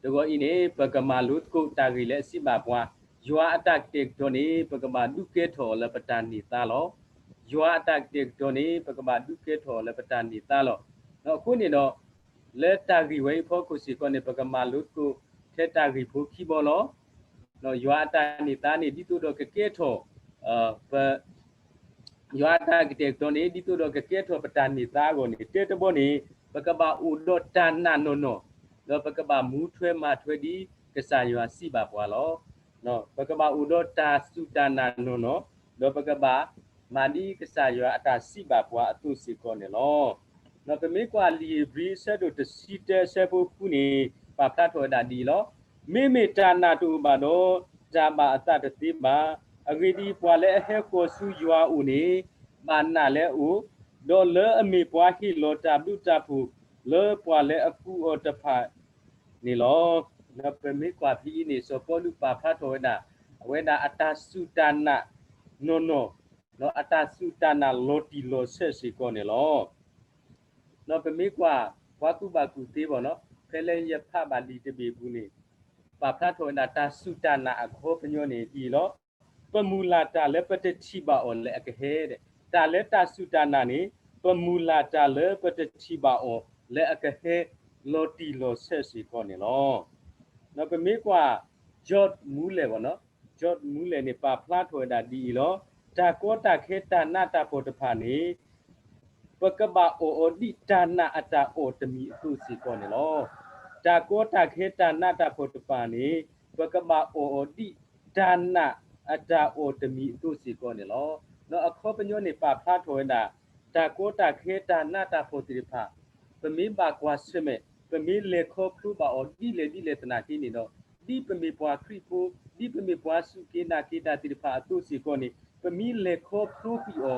တဂီၤအံၤန့ၣ် ပကမၤလိသကိးတၢ်ဂ့ၢ်လၢအစံးဘၣ်ပှၤ, ယွၤအတၢ်ကတဲာ်ကတီၤန့ၣ် ပကဘၣ်ဒုးကဲထီၣ်အီၤလၢပတၢ်န့ၢ်သါလီၤ. ယွၤအတၢ်ကတဲာ်ကတီၤန့ၣ် ပကဘၣ်ဒုးကဲထီၣ်အီၤလၢပတၢ်န့ၢ်သါလီၤ. ဒီးအဃိန့ၣ်ဒီး လၢတၢ်ဂ့ၢ်ဝဲအံၤအဖီခိၣ်စ့ၢ်ကီးန့ၣ် ပကမၤလိသကိးထဲတၢ်ဂ့ၢ်ဖိခံဘီလီၤ. ဒီးယွၤအတၢ်န့ၢ်သါန့ၣ် ဒ်သိးဒီးကကဲထီၣ် ပ ယွၤအတၢ်ကတဲာ်ကတီၤန့ၣ် ဒ်သိးဒီးကကဲထီၣ်ပတၢ်န့ၢ်သါအဂီၢ်န့ၣ် တဲတဘီန့ၣ် ပကဘၣ်အိၣ်ဒီးတၢ်နာ်နီၢ်နီၢ်, ဒီးပကဘၣ်မူထွဲမၤထွဲဒ်ကစၢ်ယွၤစံးဘၣ်ပှၤလီၤ. ပကဘၣ်အိၣ်ဒီးတၢ်စူၢ်တၢ်နာ်နီၢ်နီၢ်, ဒီးပကဘၣ်မၤဒ်ကစၢ်ယွၤအတၢ်စံးဘၣ်ပှၤအသိးစ့ၢ်ကီးန့ၣ်လီၤ. ဒီးပမ့ၢ်ကွၢ်လံာ်ဧ့ၤဘြံၤအဆၢဒိၣ်တဆံတၢအဆၢဖိဃုန့ၣ် ပာ်ဖျါထီၣ်ဝဲဒၣ်ဒ်အံၤလီၤ. မ့မ့ၢ်တၢ်နာ်တအိၣ်ဘၣ်ဒီး တၢ်ဘၣ်အသးတသ့ဘၣ်. အဂ့ၢ်ဒ်အံၤ, ပှၤလၢအဟဲဃီၤဆူယွၤအအိၣ်န့ၣ် ဘၣ်နာ်လၢအအိၣ်, ဒီးလၢအမ့ၢ်ပှၤဟ့ၣ်လီၤတၢ်ဘျုးတၢ်ဖှိၣ်လၢပှၤလၢအကူအီၤတဖၣ်န့ၣ်လီၤ. ဒီးပမ့ၢ်ကွၢ်ဖဲအံၤန့ၣ် စီၤပီလူးပာ်ဖျါထီၣ်ဝဲဒၣ် အဝဲဒၣ်အတၢ်စူၢ်တၢ်နာ်နီၢ်နီၢ်, ဒီးအတၢ်စူၢ်တၢ်နာ်လီၤတံၢ်လီၤဆဲးစ့ၢ်ကီးန့ၣ်လီၤ. ဒီးပမ့ၢ်ကွၢ် ပှၤကူၣ်ဘၣ်ကူၣ်သ့ဘၣ်နီၤ, ဖဲလၢယဖးဘၣ်လံာ်တဘ့ၣ်အပူၤန့ၣ် ပာ်ဖျါထီၣ်ဝဲဒၣ်တၢ်စူၢ်တၢ်နာ်အခီပညီန့ၣ်ဒ်အံၤလီၤ. ပမုၢ်လၢ်တၢ်လၢပတထံၣ်ဘၣ်အီၤလၢအကဟဲ, တၢ်လၢတၢ်စူၢ်တၢ်နာ်န့ၣ် ပမုၢ်လၢ်တၢ်လၢပတထံၣ်ဘၣ်အီၤလၢအကဟဲ လီၤတံၢ်လီၤဆဲးစ့ၢ်ကီးန့ၣ်လီၤ. ဒီးပမ့ၢ်ကွၢ် George Muller ဘၣ်နီၤ, George Muller န့ၣ် ပာ်ဖျါထီၣ်ဝဲဒၣ်ဒ်အံၤလီၤ. တၢ်ကီတၢ်ခဲတၢ်နးတၢ်ဖှီၣ်တဖၣ်န့ၣ် ပကဘၣ်အီၣ်အီၤဒ်တၢ်နာ်အတၢ်အီၣ်တမံၤအသိးစ့ၢ်ကီးန့ၣ်လီၤ. တၢ်ကီတၢ်ခဲတၢ်နးတၢ်ဖှီၣ်တဖၣ်န့ၣ် ပကဘၣ်အီၣ်အီၤဒ်တၢ်နာ်အတၢ်အီၣ်တမံၤအသိးစ့ၢ်ကီးန့ၣ်လီၤ. ဒီးအခီပညီန့ၣ် ပာ်ဖျါထီၣ်ဝဲဒၣ် တၢ်ကီတၢ်ခဲတၢ်နးတၢ်ဖှီၣ်သ့ၣ်တဖၣ် ပမ့ၢ်ဘၣ်ကွၢ်ဆၢၣ်မဲာ် ပမ့ၢ်လဲၤခီဖျိဘၣ်အီၤဒ်လဲၣ်ဒ်လဲၣ်သနာ်က့န့ၣ်ဒီး ဒ်ပမ့ၢ်ပှၤခရံာ်ဖိ ဒ်ပမ့ၢ်ပှၤစူၢ်က့ၤနာ်က့ၤတၢ်သ့ၣ်တဖၣ်အသိးစ့ၢ်ကီးန့ၣ် ပမ့ၢ်လဲၤခီဖျိကွံာ်အီၤ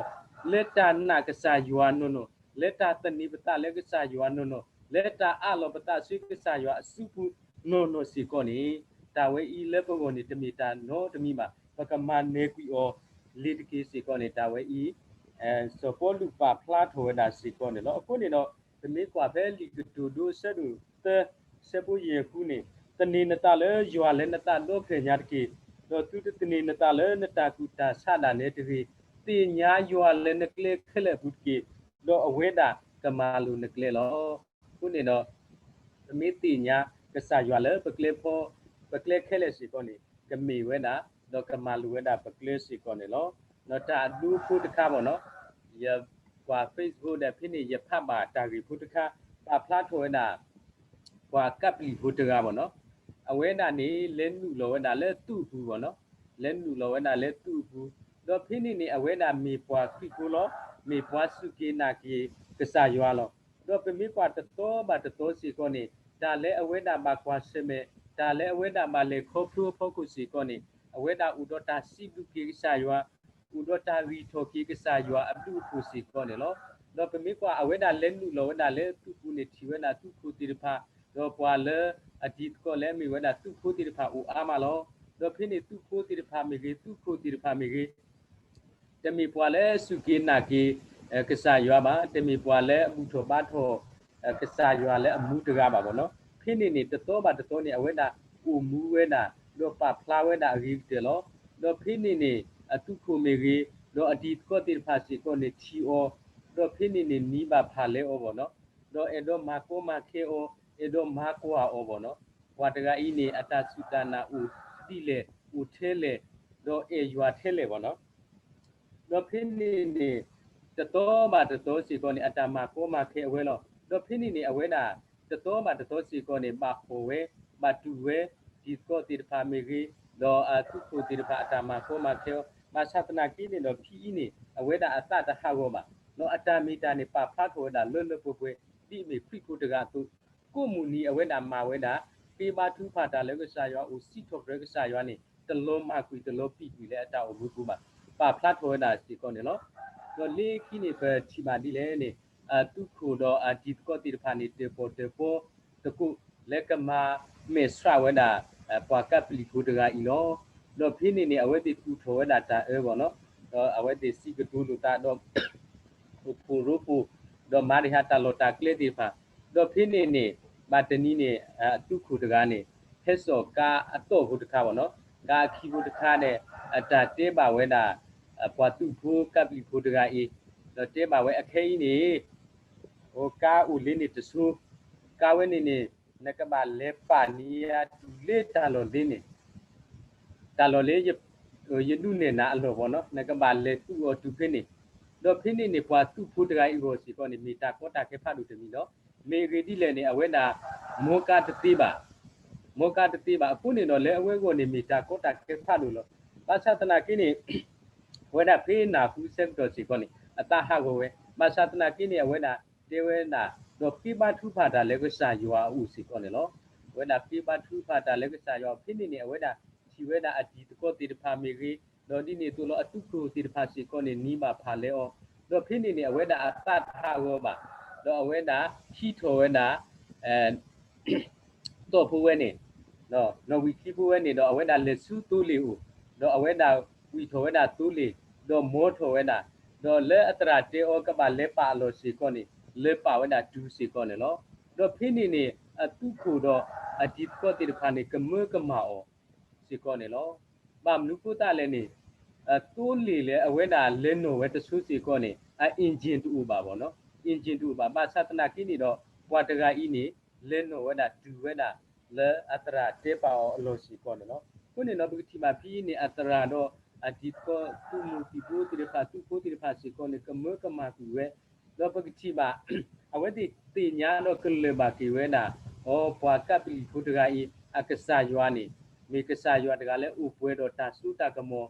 လၢတၢ်နာ်ကစၢ်ယွၤနီၢ်နီၢ်, လၢတၢ်သန့ၤပသးလၢကစၢ်ယွၤနီၢ်နီၢ်, လၢတၢ်အးလီၤပသးဆူကစၢ်ယွၤအစုပူၤနီၢ်နီၢ်စ့ၢ်ကီးန့ၣ် တၢ်ဝဲအံၤလၢပဂီၢ်န့ၣ် တမ့ၢ်တၢ်နီတမံၤဘၣ်. ပကမၤနၢၤကွံာ်အီၤလ့ၤတက့ၢ်စ့ၢ်ကီးန့ၣ် တၢ်ဝဲအံၤ စီၤပီလူးပာ်ဖျါထီၣ်ဝဲဒၣ်စ့ၢ်ကီးန့ၣ်လီၤ. အဃိန့ၣ်ဒီး ပမ့ၢ်ကွၢ်ဖဲလံာ်ကတိၤဒိအဆၢဒိၣ်သၢ အဆၢဖိယဲၢ်ဃုန့ၣ်, သန့ၤနသးလၢယွၤလၢနသးဒီဖျၢၣ်ညါတက့ၢ်, ဒီးသုတသန့ၤနသးလၢနတၢ်ကူၣ်တၢ်ဆးဒၣ်နဲတဂ့ၤ, သ့ၣ်ညါယွၤလၢနကျဲခဲလၢာ်အပူၤတက့ၢ်, ဒီးအဝဲဒၣ်ကမၤလိာ်နကျဲလီၤ. အဃိန့ၣ်ဒီး ပမ့ၢ်သ့ၣ်ညါကစၢ်ယွၤလၢပကျဲဖီ, ပကျဲခဲလၢာ်စ့ၢ်ကီးန့ၣ် ကမ့ၢ်ဝဲဒၣ် ဒီးကမၤလိာ်ဝဲဒၣ်ပကျဲစ့ၢ်ကီးန့ၣ်လီၤ. ဒီးတၢ်အဒိဖိတခါဘၣ်နီၤ, ယကွၢ် Facebook ဒီးဖဲန့ၣ် ယဖးဘၣ်တၢ်ဂ့ၢ်ဖိတခါ ပာ်ဖျါထီၣ်ဝဲဒၣ် ပှၤကပျံၤဖိတဂၤဘၣ်နီၤ, အဝဲဒၣ်န့ၣ် လဲၤနုာ်လီၤဝဲဒၣ်လၢသူၣ်အပူၤဘၣ်နီၤ, လဲၤနုာ်လီၤဝဲဒၣ်လၢသူၣ်အပူၤ, ဒီးဖဲန့ၣ်န့ၣ် အဝဲဒၣ်မ့ၢ်ပှၤခရံာ်ဖိလီၤ, မ့ၢ်ပှၤစူၢ်က့ၤနာ်က့ၤကစၢ်ယွၤလီၤ. ဒီးပမ့ၢ်ကွၢ်တသီဘၣ်တသီစ့ၢ်ကီးန့ၣ် တၢ်လၢအဝဲဒၣ်ဘၣ်ကွၢ်ဆၢၣ်မဲာ်, တၢ်လၢအဝဲဒၣ်ဘၣ်လဲၤခီဖျိအဖီခိၣ်စ့ၢ်ကီးန့ၣ် အဝဲဒၣ်အိၣ်ဒီးတၢ်စံးဘျုးက့ၤကစၢ်ယွၤ, အိၣ်ဒီးတၢ်ဂံၢ်ထီၣ်က့ၤကစၢ်ယွၤအဘျုးအဖှိၣ်စ့ၢ်ကီးန့ၣ်လီၤ. ဒီးပမ့ၢ်ကွၢ်အဝဲဒၣ်လဲၤနုာ်လီၤဝဲဒၣ်လၢသူၣ်ပူၤန့ၣ် ထံၣ်ဝဲဒၣ်သူၣ်ခိၣ်သ့ၣ်တဖၣ်, ဒီးပှၤလၢအတံၤသကိးလၢအမ့ၢ်ဝဲဒၣ်သူၣ်ဖိသ့ၣ်တဖၣ်အိၣ်အါမးလီၤ. ဒီးဖဲန့ၣ်သူၣ်ဖိသ့ၣ်တဖၣ်မ့ၢ်ဂ့ၤ, သူၣ်ခိၣ်သ့ၣ်တဖၣ်မ့ၢ်ဂ့ၤ တမ့ၢ်ပှၤလၢအစူၢ်က့ၤနာ်က့ၤ ကစၢ်ယွၤဘၣ်, တမ့ၢ်ပှၤလၢအဘူၣ်ထီၣ်ဘါထီၣ် ကစၢ်ယွၤလၢအမူတဂၤဘၣ်ဘၣ်နီၤ. ဖဲန့ၣ်န့ၣ် တသီဘၣ်တသီန့ၣ် အဝဲဒၣ်အိၣ်မူဝဲဒၣ် ဒီးပာ်ဖျါဝဲဒၣ်အဂ့ၤကတၢၢ်လီၤ. ဒီးဖဲန့ၣ်န့ၣ် အသူၣ်ခိၣ်မ့ၢ်ဂ့ၤ, ဒီးအတံၤသကိးသ့ၣ်တဖၣ်စ့ၢ်ကီးန့ၣ်ထံၣ်အီၤ, ဒီးဖဲန့ၣ်န့ၣ်နံၤဘၣ်ဖးလဲအီၤဘၣ်နီၤ. ဒီးအဲၣ်ဒိးမၤကီမၤခဲအီၤ, အဲၣ်ဒိးမၤကွၢ်အီၤဘၣ်နီၤ. ပှၤတဂၤအံၤန့ၣ် အတၢ်စူၢ်တၢ်နာ်အိၣ်ဒ်လဲၣ်, အိၣ်ထဲလဲၣ်, ဒီးအဲၣ်ယွၤထဲလဲၣ်ဘၣ်နီၤ. ဒီးဖဲန့ၣ်န့ၣ် တသီဘၣ်တသီစ့ၢ်ကီးန့ၣ် အတၢ်မၤကီမၤခဲအဝဲလီၤ. ဒီးဖဲန့ၣ်န့ၣ် အဝဲဒၣ် တသီဘၣ်တသီစ့ၢ်ကီးန့ၣ် ဘၣ်ဟီၣ်ဝဲ, ဘၣ်တူၢ်ဝဲ, တံၤသကိးသ့ၣ်တဖၣ်မ့ၢ်ဂ့ၤ, ဒီးအသူၣ်ခိၣ်သ့ၣ်တဖၣ်အတၢ်မၤကီမၤခဲအီၤ, ဘၣ်ဆၣ်သနာ်က့န့ၣ်ဒီး ဖဲအံၤန့ၣ် အဝဲဒၣ်အသးတဟးဂီၤဘၣ်. ဒီးအတၢ်မ့ၢ်တၢ်န့ၣ် ပာ်ဖျါထီၣ်ဝဲဒၣ်လၢလၢပှဲၤပှဲၤ ဒ်အမ့ၢ်ခရံာ်ဖိတဂၤအသိး, ကိးမုၢ်နံၤအဝဲဒၣ်မၤဝဲဒၣ် ဃ့ဘါထုကဖၣ်တၢ်လၢကစၢ်ယွၤအအိၣ် စံးထီၣ်ပတြၢၤကစၢ်ယွၤန့ၣ် တလီၤမၢ်ကွံာ်တလီၤပံာ်ကွံာ်လၢအတၢ်အိၣ်မူပူၤဘၣ်, ပာ်ဖျါထီၣ်ဝဲဒၣ်စ့ၢ်ကီးန့ၣ်လီၤ. ဒီးလၢခံန့ၣ် ပထံၣ်ဘၣ်ဒ်လဲၣ်န့ၣ် အသူၣ်ခိၣ်ဒီးအတံၤသကိးသ့ၣ်တဖၣ်န့ၣ် တၢၣ်ပီၣ်တၢၣ်ပီသကိး လၢကမၤမဲာ်ဆှးဝဲဒၣ် ပှၤကပျံၤဖိတဂၤအံၤလီၤ. ဒီးဖဲန့ၣ်န့ၣ် အဝဲသ့ၣ်ကူၣ်ထီၣ်ဝဲဒၣ်တၢ်အၢဘၣ်နီၤ, ဒီးအဝဲသ့ၣ်စံးကတိၤလိာ်သးဒီး အိၣ်ဖှိၣ်ရိဖှိၣ်, ဒီးမၤတ့ၢ်ဟးတၢ်လီၢ်တၢ်ကျဲသ့ၣ်တဖၣ်, ဒီးဖဲန့ၣ်န့ၣ် ဘၣ်တနံၤန့ၣ် အသူၣ်ခိၣ်တဂၤန့ၣ် ဟဲစိာ်ကါအသီၣ်ဖိတခါဘၣ်နီၤ, ကါအခံဖိတခါန့ၣ် အတၢ်တဲဘၣ်ဝဲဒၣ် ပှၤသူၣ်ဖိကပျံၤဖိတဂၤအံၤ, ဒီးတဲဘၣ်ဝဲအခဲအံၤန့ၣ် အိၣ်ကါအိၣ်လၢန့ၣ်တဆိ, ကါဝဲန့ၣ်န့ၣ် နကဘၣ်လဲၤပာ်န့ၢ်ယၤတုၤလၢတၢ်လီၢ်လၢန့ၣ် တၢ်လီၢ်လၢ ယဒုးနဲၣ်နၤအလီၢ်ဘၣ်နီၤ, နကဘၣ်လဲၤသူၣ်အီၤတုၤဖဲန့ၣ်, ဒီးဖဲန့ၣ်န့ၣ် ပှၤသူၣ်ဖိတဂၤအံၤအဂီၢ်စ့ၢ်ကီးန့ၣ် မ့ၢ်တၢ်ကီတၢ်ခဲဖးဒိၣ်တမံၤလီၤ. မ့ၢ်အဂ့ၢ်ဒ်လဲၣ်န့ၣ် အဝဲဒၣ် မီကါတသ့ဘၣ်, မီကါတသ့ဘၣ်အဃိန့ၣ်ဒီး လၢအဝဲအဂီၢ်န့ၣ် မ့ၢ်တၢ်ကီတၢ်ခဲဖးဒိၣ်လီၤ. ဘၣ်ဆၣ်သနာ်က့န့ၣ် အဝဲဒၣ်ဖဲနၢ်ဟူဆၢကတီၢ်စ့ၢ်ကီးန့ၣ် အသးဟးဂီၤဝဲ, ဘၣ်ဆၣ်သနာ်က့န့ၣ် အဝဲဒၣ်တဲဝဲဒၣ် ဒီးဃ့ဘါထုကဖၣ်တၢ်လၢကစၢ်ယွၤအအိၣ်စ့ၢ်ကီးန့ၣ်လီၤ. အဝဲဒၣ်ဃ့ဘါထုကဖၣ်တၢ်လၢကစၢ်ယွၤ ဖဲန့၁ၣ်န့ၣ် အဝဲဒၣ်ထံၣ်ဝဲဒၣ်အတံၤသကိးသ့ၣ်တဖၣ်မ့ၢ်ဂ့ၤ, ဒီးဒ်န့ၣ်အသိးလီၤ အသူၣ်ခိၣ်သ့ၣ်တဖၣ်စ့ၢ်ကီးန့ၣ် နံၤဘၣ်ဖးလဲအီၤ, ဒီးဖဲန့ၣ်န့ၣ် အဝဲဒၣ်အသးတဟးဂီၤဘၣ်, ဒီးအဝဲဒၣ်ဟံးထီၣ်ဝဲဒၣ် သီၣ်ဖိဝဲန့ၣ်, နီၣ်ဝံၣ်ခံဖိဝဲန့ၣ်ဒီး အဝဲဒၣ်လဲၤဆူသိလ့ၣ်အအိၣ်, ဒီးအဝဲဒၣ်ဝံၣ်ထီၣ်ဝဲဒၣ်သိလ့ၣ်, ဒီးမီထီၣ်ဝဲဒၣ်, ဒီးလၢအသရၣ်တဲအီၤကဘၣ်လဲၤပာ်အလီၢ်စ့ၢ်ကီးန့ၣ် လဲၤပာ်ဝဲဒၣ်တုၤစ့ၢ်ကီးန့ၣ်လီၤ. ဒီးဖဲန့ၣ်န့ၣ် အသူၣ်ခိၣ်ဒီးအတံၤသကိးသ့ၣ်တဖၣ်န့ၣ် ကမၢကမၣ်အီၤစ့ၢ်ကီးန့ၣ်လီၤ. ဘၣ်မနုၤဃိသတးလဲၣ်န့ၣ် အသိလ့ၣ်လၢအဝဲဒၣ်လဲၤနီၣ်ဝဲတဆိစ့ၢ်ကီးန့ၣ် အ engine တအိၣ်ဘၣ်ဘၣ်နီၤ, engine တအိၣ်ဘၣ်. ဘၣ်ဆၣ်သနာ်က့န့ၣ်ဒီး ပှၤတဂၤအံၤန့ၣ် လဲၤနီၣ်ဝဲဒၣ်တုၤဝဲဒၣ် လၢအသရၣ်တဲပာ်အီၤအလီၢ်စ့ၢ်ကီးန့ၣ်လီၤ. အဃိန့ၣ်ဒီး ပကထံၣ်ဘၣ်ဖဲအံၤန့ၣ် အသရၣ်ဒီးအတံၤသကိး သူၣ်မုာ်သံၣ်ဘိသ့ၣ်တဖၣ် သူၣ်ဖိသ့ၣ်တဖၣ်စ့ၢ်ကီးန့ၣ် ကမၢကမၣ်ကွံာ်ဝဲ, ဒီးပကထံၣ်ဘၣ် အဝဲသ့ၣ်သ့ၣ်ညါဒီးကလၢၢ်ဘၣ်က့ၤဝဲဒၣ် အိ ပှၤကပျံၤဖိတဂၤအံၤ အကစၢ်ယွၤန့ၣ် မ့ၢ်ကစၢ်ယွၤတဂၤလၢအိၣ်ပှဲၤဒီးတၢ်စိတၢ်ကမီၤ,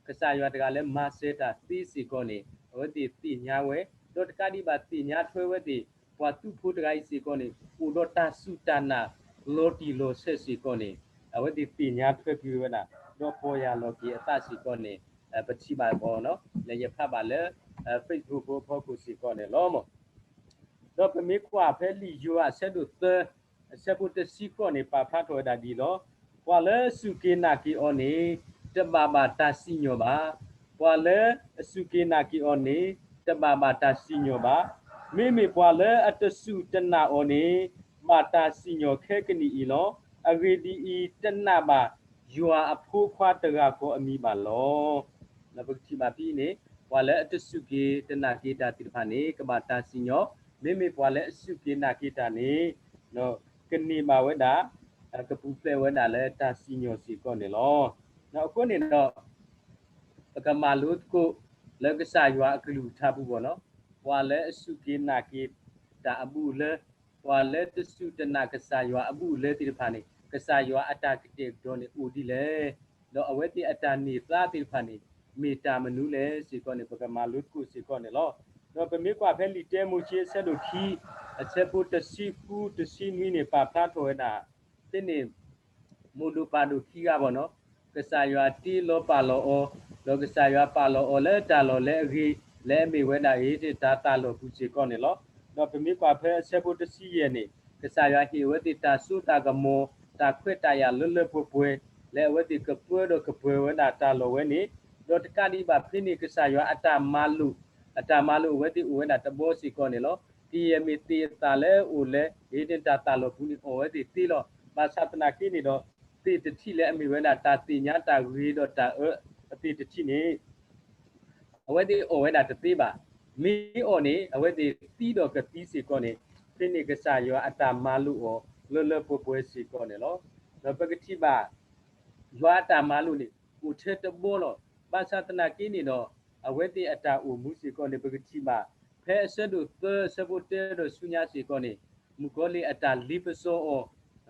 ကစၢ်ယွၤတဂၤလၢမၤစၢၤတၢ်သ့စ့ၢ်ကီးန့ၣ် အဝဲသ့ၣ်သ့ၣ်ညါဝဲ, ဒီးတကးဒံးဘၣ်သ့ၣ်ညါထွဲဝဲသ့ၣ် ပှၤသူၣ်ဖိတဂၤအံၤစ့ၢ်ကီးန့ၣ် အိၣ်ဒီးတၢ်စူၢ်တၢ်နာ်လီၤတံၢ်လီၤဆဲးစ့ၢ်ကီးန့ၣ် အဝဲသ့ၣ်သ့ၣ်ညါထွဲကွံာ်ဝဲဒၣ် ဒီးပီၢ်ယၢ်လီၤက့ၤအသးစ့ၢ်ကီးန့ၣ် ပထံၣ်ဘၣ်အီၤ လၢယဖးဘၣ်လၢ Facebook ဖိအဖီခိၣ်စ့ၢ်ကီးန့ၣ်လီၤ. ဒီးပမ့ၢ်ကွၢ်ဖဲလံာ်ယိၤဟၣ်အဆၢဒိၣ်သၢ အဆၢဖိတဆံဃိးန့ၣ် ပာ်ဖျါထီၣ်ဝဲဒၣ်ဒ်အံၤလီၤ. ပှၤလၢအစူၢ်က့ၤနာ်က့ၤအီၤန့ၣ် တဘၣ်ဘၣ်တၢ်စံၣ်ညီၣ်ဘၣ်. ပှၤလၢအစူၢ်က့ၤနာ်က့ၤအီၤန့ၣ် တဘၣ်ဘၣ်တၢ်စံၣ်ညီၣ်ဘၣ်. မ့မ့ၢ်ပှၤလၢအတစူၢ်တနာ်အီၤန့ၣ် ဘၣ်တၢ်စံၣ်ညီၣ်ခဲကနံၣ်အံၤလီၤ. အဂ့ၢ်ဒ်အံၤ, တနာ်ဘၣ်ယွၤအဖိခွါတဂၤဃီအမံၤဘၣ်လီၤ. ပကထံၣ်ဘၣ်ဖဲအံၤန့ၣ် ပှၤလၢအတစူၢ်က့ၤတနာ်က့ၤတၢ်သ့ၣ်တဖၣ်န့ၣ် ကဘၣ်တၢ်စံၣ်ညီၣ်, မ့မ့ၢ်ပှၤလၢအစူၢ်က့ၤနာ်က့ၤတၢ်န့ၣ် ကန့ၢ်ဘၣ်ဝဲဒၣ် ကပူၤဖျဲးဝဲဒၣ်လၢတၢ်စံၣ်ညီၣ်စ့ၢ်ကီးန့ၣ်လီၤ. အဃိန့ၣ်ဒီး ပကမၤလိသကိးလၢကစၢ်ယွၤအကလုၢ်ကထါပူၤဘၣ်နီၤ, ပှၤလၢအစူၢ်က့ၤနာ်က့ၤတၢ်အဘူးအလဲ, ပှၤလၢတစူၢ်တနာ်ကစၢ်ယွၤအဘူးအလဲသ့ၣ်တဖၣ်န့ၣ် ကစၢ်ယွၤအတၢ်ကတဲာ်ကတီၤန့ၣ်အိၣ်ဒ်လဲၣ်. ဒီးအဝဲသ့ၣ်အတၢ်န့ၢ်သါသ့ၣ်တဖၣ်န့ၣ် မ့ၢ်တၢ်မနုၤလဲၣ်စ့ၢ်ကီးန့ၣ် ပကမၤလိသကိးစ့ၢ်ကီးန့ၣ်လီၤ. ဒီးပမ့ၢ်ကွၢ်ဖဲလံာ်တၢမိၤၡ့အဆၢဒိၣ်ခံ အဆၢဖိတဆံဃု တဆံနွံန့ၣ် ပာ်ဖျါထီၣ်ဝဲဒၣ် ဖဲန့ၣ် မိၢ်ဒိၣ်ပၢ်ဒိၣ်ခံဂၤဘၣ်နီၤ, ကစၢ်ယွၤတ့လီၤပာ်လီၤအီၤ, ဒီးကစၢ်ယွၤပာ်လီၤအီၤလၢတၢ်လီၢ်လၢအဂ့ၤ လၢအမ့ၢ်ဝဲဒၣ်အံၤ တၢ်သၣ်လီၢ်ပူၤစ့ၢ်ကီးန့ၣ်လီၤ. ဒီးပမ့ၢ်ကွၢ်ဖဲအဆၢဖိတဆံယဲၢ်န့ၣ် ကစၢ်ယွၤဟ့ၣ်အဝဲသ့ၣ်တၢ်စိတၢ်ကမီၤ တၢ်ခွဲးတၢ်ယာ်လၢလၢပှဲၤပှဲၤ လၢအဝဲသ့ၣ်ကပၢဒီးကပၢၤဝဲဒၣ်တၢ်လီၢ်ဝဲန့ၣ်, ဒီးတကးဒံးဘၣ်ဖဲန့ၣ် ကစၢ်ယွၤအတၢ်မၤလိာ် အတၢ်မၤလိာ်အဝဲသ့ၣ်အိၣ်ဝဲဒၣ်တဘီစ့ၢ်ကီးန့ၣ်လီၤ. ကယဲၢ်မ့ၢ်သ့ၣ်အသၣ်လၢအအိၣ်လၢ အ့ဒ့ၣ်တၢ်သၣ်လီၢ်ပူၤန့ၣ် အီၣ်ဝဲသ့ၣ်သ့လီၤ. ဘၣ်ဆၣ်သနာ်က့န့ၣ်ဒီး သ့ၣ်တထံၣ်လၢအမ့ၢ်ဝဲဒၣ်တၢ်သ့ၣ်ညါတၢ်ဂ့ၤဒီးတၢ်အၢအသ့ၣ်တထံၣ်န့ၣ် အဝဲသ့ၣ်အီၣ်ဝဲဒၣ်တသ့ဘၣ်. မ့ၢ်အီၣ်န့ၣ် အဝဲသ့ၣ်သံဒီးကသံစ့ၢ်ကီးန့ၣ် ဖဲန့ၣ်ကစၢ်ယွၤအတၢ်မၤလိာ်အီၤလၢလၢပှဲၤပှဲၤစ့ၢ်ကီးန့ၣ်လီၤ. ဒီးပကထံၣ်ဘၣ် ယွၤအတၢ်မၤလိာ်န့ၣ် အိၣ်ထဲတဘီလီၤ. ဘၣ်ဆၣ်သနာ်က့န့ၣ်ဒီး အဝဲသ့ၣ်အတၢ်အိၣ်မူစ့ၢ်ကီးန့ၣ် ပကထံၣ်ဘၣ် ဖဲအဆၢဒိၣ်သၢအဆၢဖိတၢဒီးဆူညါစ့ၢ်ကီးန့ၣ် မုၣ်ကီၤလံၢ်အတၢ်လ့ပစီအီ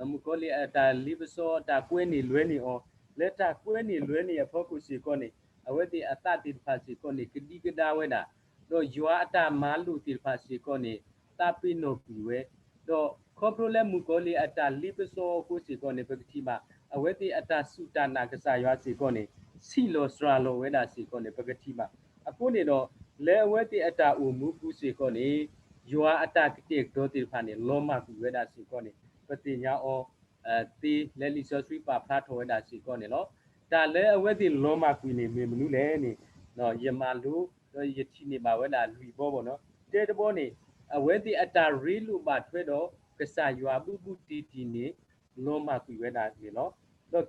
ၤ, မုၣ်ကီၤလံၢ်အတၢ်လ့ပစီအတၢ်ကွဲန့ၢ်လွဲန့ၢ်အီၤ, လၢတၢ်ကွဲန့ၢ်လွဲန့ၢ်အဖီခိၣ်စ့ၢ်ကီးန့ၣ် အဝဲသ့ၣ်အသးသ့ၣ်တဖၣ်စ့ၢ်ကီးန့ၣ် ကဒံကဒါဝဲဒၣ် ဒီးယွၤအတၢ်မၤလိာ်သ့ၣ်တဖၣ်စ့ၢ်ကီးန့ၣ် သးပ့ၤနီၣ်ကွံာ်ဝဲ, ဒီးခီဖျိလၢမုၣ်ကီၤလံၢ်အတၢ်လ့ပစီအဃိစ့ၢ်ကီးန့ၣ် ပကထံၣ်ဘၣ် အဝဲသ့ၣ်အတၢ်စူၢ်တၢ်နာ်ကစၢ်ယွၤစ့ၢ်ကီးန့ၣ် ဆံးလီၤစှၤလီၤဝဲဒၣ်စ့ၢ်ကီးန့ၣ် ပကထံၣ်ဘၣ်. အဃိန့ၣ်ဒီး လၢအဝဲသ့ၣ်အတၢ်အိၣ်မူပူၤစ့ၢ်ကီးန့ၣ် ယွၤအတၢ်ကတဲာ်ကတီၤသ့ၣ်တဖၣ်န့ၣ် လီၤမၢ်ကွံာ်ဝဲဒၣ်စ့ၢ်ကီးန့ၣ် ပသ့ၣ်ညါအီၤ သ့လၢလံာ်စီဆှံပာ်ဖျါထီၣ်ဝဲဒၣ်စ့ၢ်ကီးန့ၣ်လီၤ. တၢ်လၢအဝဲသ့ၣ်လီၤမၢ်ကွံာ်န့ၣ် မ့ၢ်မနုၤလဲၣ်န့ၣ် ယမၤလိ ဒီးယထံၣ်န့ၢ်ဘၣ်ဝဲဒၣ်လွံၢ်ဘီဘၣ်နီၤ. တဲတဘီန့ၣ် အဝဲသ့ၣ်အတၢ်ရ့လိာ်ဘၣ်ထွဲဒီး ကစၢ်ယွၤဘူးဘူးတံၢ်တံၢ်န့ၣ် လီၤမၢ်ကွံာ်ဝဲဒၣ်န့ၣ်လီၤ.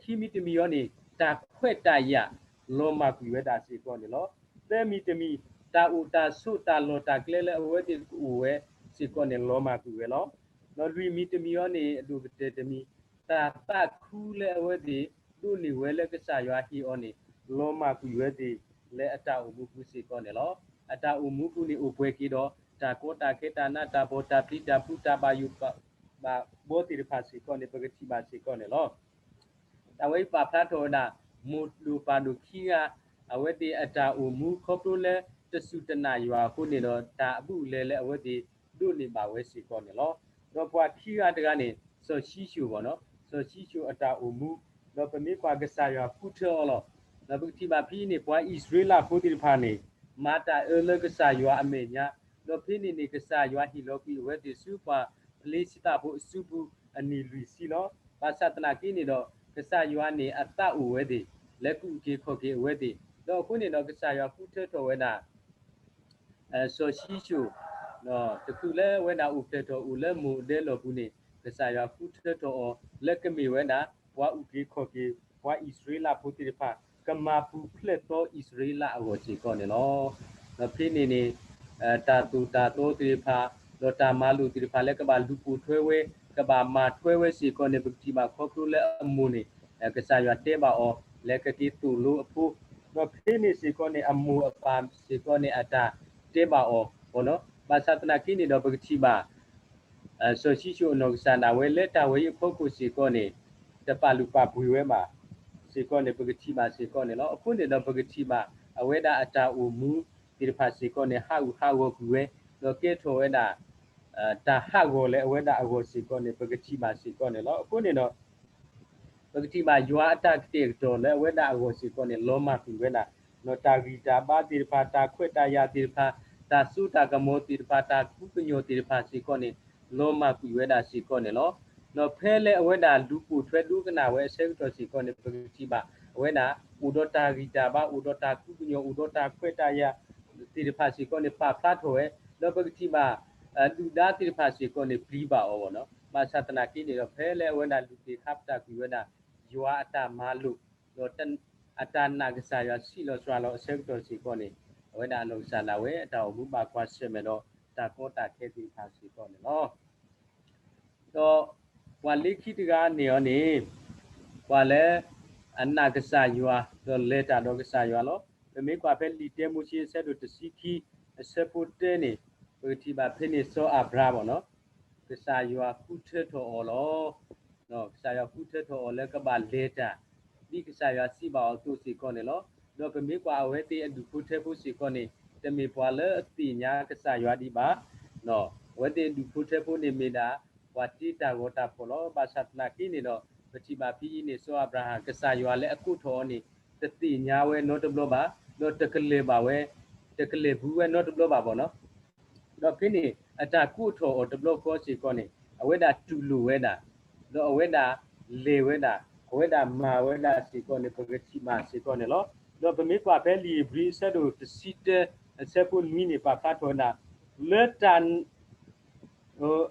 ဒီးခံမံၤတမံၤအံၤန့ၣ် တၢ်ခွဲးတၢ်ယာ် လီၤမၢ်ကွံာ်ဝဲဒၣ်စ့ၢ်ကီးန့ၣ်လီၤ. သၢမံၤတမံၤ တၢ်အိၣ်တၢ်ဆိးတၢ်လီၢ်တၢ်ကျဲလၢအဝဲသ့ၣ်ကအိၣ်ဝဲစ့ၢ်ကီးန့ၣ် လီၤမၢ်ကွံာ်ဝဲလီၤ. ဒီးလွံၢ်မံၤတမံၤအံၤန့ၣ် အဒိၣ်ကတၢၢ်တမံၤ တၢ်သးခုလၢအဝဲသ့ၣ်ဒိးန့ၢ်ဝဲလၢကစၢ်ယွၤဟ့ၣ်အီၤန့ၣ် လီၤမၢ်ကွံာ်ဝဲသ့ၣ်လၢအတၢ်အိၣ်မူပူၤစ့ၢ်ကီးန့ၣ်လီၤ. အတၢ်အိၣ်မူပူၤန့ၣ်အိၣ်ပှဲၤက့ၤဒီး တၢ်ကီတၢ်ခဲတၢ်နးတၢ်ဖှီၣ်တၢ်ပျံၤတၢ်ဖုးတၢ်ဘၣ်ယိၣ်ဘၣ်ဘီသ့ၣ်တဖၣ်စ့ၢ်ကီးန့ၣ် ပကထံၣ်ဘၣ်စ့ၢ်ကီးန့ၣ်လီၤ. တၢ်ဝဲအံၤပာ်ဖျါထီၣ်ဝဲဒၣ် မိၢ်ဒိၣ်ပၢ်ဒိၣ်ခံဂၤ အဝဲသ့ၣ်အတၢ်အိၣ်မူခီဖျိလၢတစူၢ်တနာ်ယွၤအဃိန့ၣ်ဒီး တၢ်အဘူးအလဲလၢအဝဲသ့ၣ်ဒိးန့ၢ်ဘၣ်ဝဲစ့ၢ်ကီးန့ၣ်လီၤ. ဒီးပှၤခံဂၤတဂၤန့ၣ် စီၤၡံၣ်ၡိၣ်ဘၣ်နီၤ, စီၤၡံၣ်ၡိၣ်အတၢ်အိၣ်မူ ဒီးပမ့ၢ်ကွၢ်ကစၢ်ယွၤဃုထၢအီၤလီၤ. ဒီးပကထံၣ်ဘၣ်ဖဲအံၤန့ၣ် ပှၤအံၣ်စရ့လးဖိသ့ၣ်တဖၣ်န့ၣ် မၤတၢ်အၢလၢကစၢ်ယွၤအမဲာ်ညါ, ဒီးဖဲန့ၣ်န့ၣ် ကစၢ်ယွၤဟ့ၣ်လီၤကွံာ်အဝဲသ့ၣ်ဆူပှၤဖလ့ၡသးဖိအစုပူၤအနံၣ်လွံၢ်ဆံလီၤ. ဘၣ်ဆၣ်သနာ်က့န့ၣ်ဒီး ကစၢ်ယွၤန့ၣ် အသးအိၣ်ဝဲသ့ၣ် လၢကအုၣ်က့ၤခီၣ်က့ၤအဝဲသ့ၣ်, ဒီးအဃိန့ၣ်ဒီး ကစၢ်ယွၤဃုထၢထီၣ်ဝဲဒၣ် စီၤၡံၣ်ၡိၣ် တချုးလၢအဝဲဒၣ်အိၣ်ဖျဲၣ်ထီၣ်အိၣ်လၢမိၢ်အဒၢလီၢ်ပူၤန့ၣ် ကစၢ်ယွၤဃုထၢထီၣ်အီၤ လၢကမ့ၢ်ဝဲဒၣ် ပှၤအုၣ်က့ၤခီၣ်က့ၤ ပှၤအံၣ်စရ့လးဖိသ့ၣ်တဖၣ် ကမၤပူၤဖျဲးသီအံၣ်စရ့လးအဂီၢ်စ့ၢ်ကီးန့ၣ်လီၤ. ဒီးဖဲန့ၣ်န့ၣ် တၢ်သိၣ်တၢ်သီသ့ၣ်တဖၣ် ဒီးတၢ်မၤလိာ်သ့ၣ်တဖၣ်လၢကဘၣ်လူၤပိာ်ထွဲဝဲ ကဘၣ်မၤထွဲဝဲစ့ၢ်ကီးန့ၣ် ပကထံၣ်ဘၣ်ခီဖျိလၢအမိၢ်န့ၣ် ကစၢ်ယွၤတဲဘၣ်အီၤ လၢကက့ၤသိၣ်လိအဖိ, ဒီးဖဲန့ၣ်စ့ၢ်ကီးန့ၣ် အမိၢ်အပၢ်စ့ၢ်ကီးန့ၣ် အတၢ်တဲဘၣ်အီၤ, ဘၣ်ဆၣ်သနာ်က့န့ၣ်ဒီး ပကထံၣ်ဘၣ် စီၤၡံၣ်ၡိၣ်အနီၢ်ကစၢ်ဒၣ်ဝဲလၢတၢ်ဝဲအံၤအဖီခိၣ်စ့ၢ်ကီးန့ၣ် တပာ်လုၢ်ပာ်ပှ့ၤဝဲဘၣ် စ့ၢ်ကီးန့ၣ် ပကထံၣ်ဘၣ်စ့ၢ်ကီးန့ၣ်လီၤ. အဃိန့ၣ်ဒီး ပကထံၣ်ဘၣ် အဝဲဒၣ်အတၢ်အိၣ်မူသ့ၣ်တဖၣ်စ့ၢ်ကီးန့ၣ် ဟးဂူာ်ဟးဂီၤကွံာ်ဝဲ ဒီးကဲထီၣ်ဝဲဒၣ် တၢ်ဟးဂီၤလၢအဝဲဒၣ်အဂီၢ်စ့ၢ်ကီးန့ၣ် ပကထံၣ်ဘၣ်စ့ၢ်ကီးန့ၣ်လီၤ. အဃိန့ၣ်ဒီး ပကထံၣ်ဘၣ်ယွၤအတၢ်ကတဲာ်ကတီၤလၢအဝဲဒၣ်အဂီၢ်စ့ၢ်ကီးန့ၣ် လီၤမၢ်ကွံာ်ဝဲဒၣ် ဒီးတၢ်ဂံၢ်တၢ်ဘါသ့ၣ်တဖၣ် တၢ်ခွဲးတၢ်ယာ်သ့ၣ်တဖၣ် တၢ်စိတၢ်ကမီၤသ့ၣ်တဖၣ် တၢ်ကူကညီၤသ့ၣ်တဖၣ်စ့ၢ်ကီးန့ၣ် လီၤမၢ်ကွံာ်ဝဲဒၣ်စ့ၢ်ကီးန့ၣ်လီၤ. ဒီးဖဲလၢအဝဲဒၣ်လူၤပိာ်ထွဲဒိကနၣ်ဝဲအဆၢကတီၢ်စ့ၢ်ကီးန့ၣ် ပကထံၣ်ဘၣ် အဝဲဒၣ် အိၣ်ဒီးတၢ်ဂံၢ်တၢ်ဘါ အိၣ်ဒီးတၢ်ကူကညီၤ အိၣ်ဒီးတၢ်ခွဲးတၢ်ယာ် သ့ၣ်တဖၣ်စ့ၢ်ကီးန့ၣ် ပာ်ဖျါထီၣ်ဝဲ, ဒီးပကထံၣ်ဘၣ် ဒုၣ်ဒါသ့ၣ်တဖၣ်စ့ၢ်ကီးန့ၣ် ပျံၤဘၣ်အီၤဘၣ်နီၤ. ဘၣ်ဆၣ်သနာ်က့န့ၣ်ဒီး ဖဲလၢအဝဲဒၣ်လူၤက့ၤခါပတာ်ကွံာ်ဝဲဒၣ် ယွၤအတၢ်မၤလိာ် ဒီး အတၢ်နာ်ကစၢ်ယွၤဆံးလီၤစှၤလီၤအဆၢကတီၢ်စ့ၢ်ကီးန့ၣ် အဝဲဒၣ်အနီၢ်ကစၢ်ဒၣ်ဝဲ အတၢ်အိၣ်မူဘၣ်ကွၢ်ဆၢၣ်မဲာ်ဒီး တၢ်ကီတၢ်ခဲသ့ၣ်တဖၣ်စ့ၢ်ကီးန့ၣ်လီၤ. ဒီးပှၤလၢခံတဂၤန့ၣ်အီၤန့ၣ် ပှၤလၢအနာ်ကစၢ်ယွၤ ဒီးလဲၤတၢ်ဒီးကစၢ်ယွၤလီၤ. ပမ့ၢ်ကွၢ်ဖဲလံာ်တၢမိၤၡ့အဆၢဒိၣ်တဆံခံ အဆၢဖိတၢန့ၣ် ပကထံၣ်ဘၣ်ဖဲန့ၣ် စီၤအၤဘြၤဟၣ်ဘၣ်နီၤ ကစၢ်ယွၤဃုထၢထီၣ်အီၤလီၤ. ကစၢ်ယွၤဃုထၢထီၣ်အီၤလၢကဘၣ်လဲၤတၢ် ဒ်ကစၢ်ယွၤစံးဘၣ်အီၤအသိးစ့ၢ်ကီးန့ၣ်လီၤ. ဒီးပမ့ၢ်ကွၢ်အဝဲသ့ၣ်အဒူၣ်ဖိထၢဖိစ့ၢ်ကီးန့ၣ် တမ့ၢ်ပှၤလၢအသ့ၣ်ညါကစၢ်ယွၤဒံးဘၣ်. အဝဲသ့ၣ်အဒူၣ်ဖိထၢဖိန့ၣ်မ့ၢ်ဒၣ် ပှၤတ့တၢ်ဂီၤတၢ်ဖီၣ်လီၤ. ဘၣ်ဆၣ်သနာ်က့န့ၣ်ဒီး ပထံၣ်ဘၣ်ဖဲအံၤန့ၣ် စီၤအၤဘြၤဟၣ် ကစၢ်ယွၤလၢအကိးထီၣ်အီၤန့ၣ် တသ့ၣ်ညါဝဲနီတဘျီဘၣ်, ဒီးတကလဲၤဘၣ်ဝဲ, တကလဲၤဘူးဝဲနီတဘျီဘၣ်ဘၣ်နီၤ. ဒီးဖဲန့ၣ် အတၢ်ကိးထီၣ်အီၤတဘျီဃီစ့ၢ်ကီးန့ၣ် အဝဲဒၣ်တူၢ်လိာ်ဝဲဒၣ်, ဒီးအဝဲဒၣ်လဲၤဝဲဒၣ်, အဝဲဒၣ်မၤဝဲဒၣ်စ့ၢ်ကီးန့ၣ် ပကထံၣ်ဘၣ်စ့ၢ်ကီးန့ၣ်လီၤ. ဒီးပမ့ၢ်ကွၢ်ဖဲလံာ်ဧ့ၤဘြံၤအဆၢဒိၣ်တဆံတၢ အဆၢဖိနွံန့ၣ် ပာ်ဖျါထီၣ်ဝဲဒၣ် လၢတၢ် လံာ်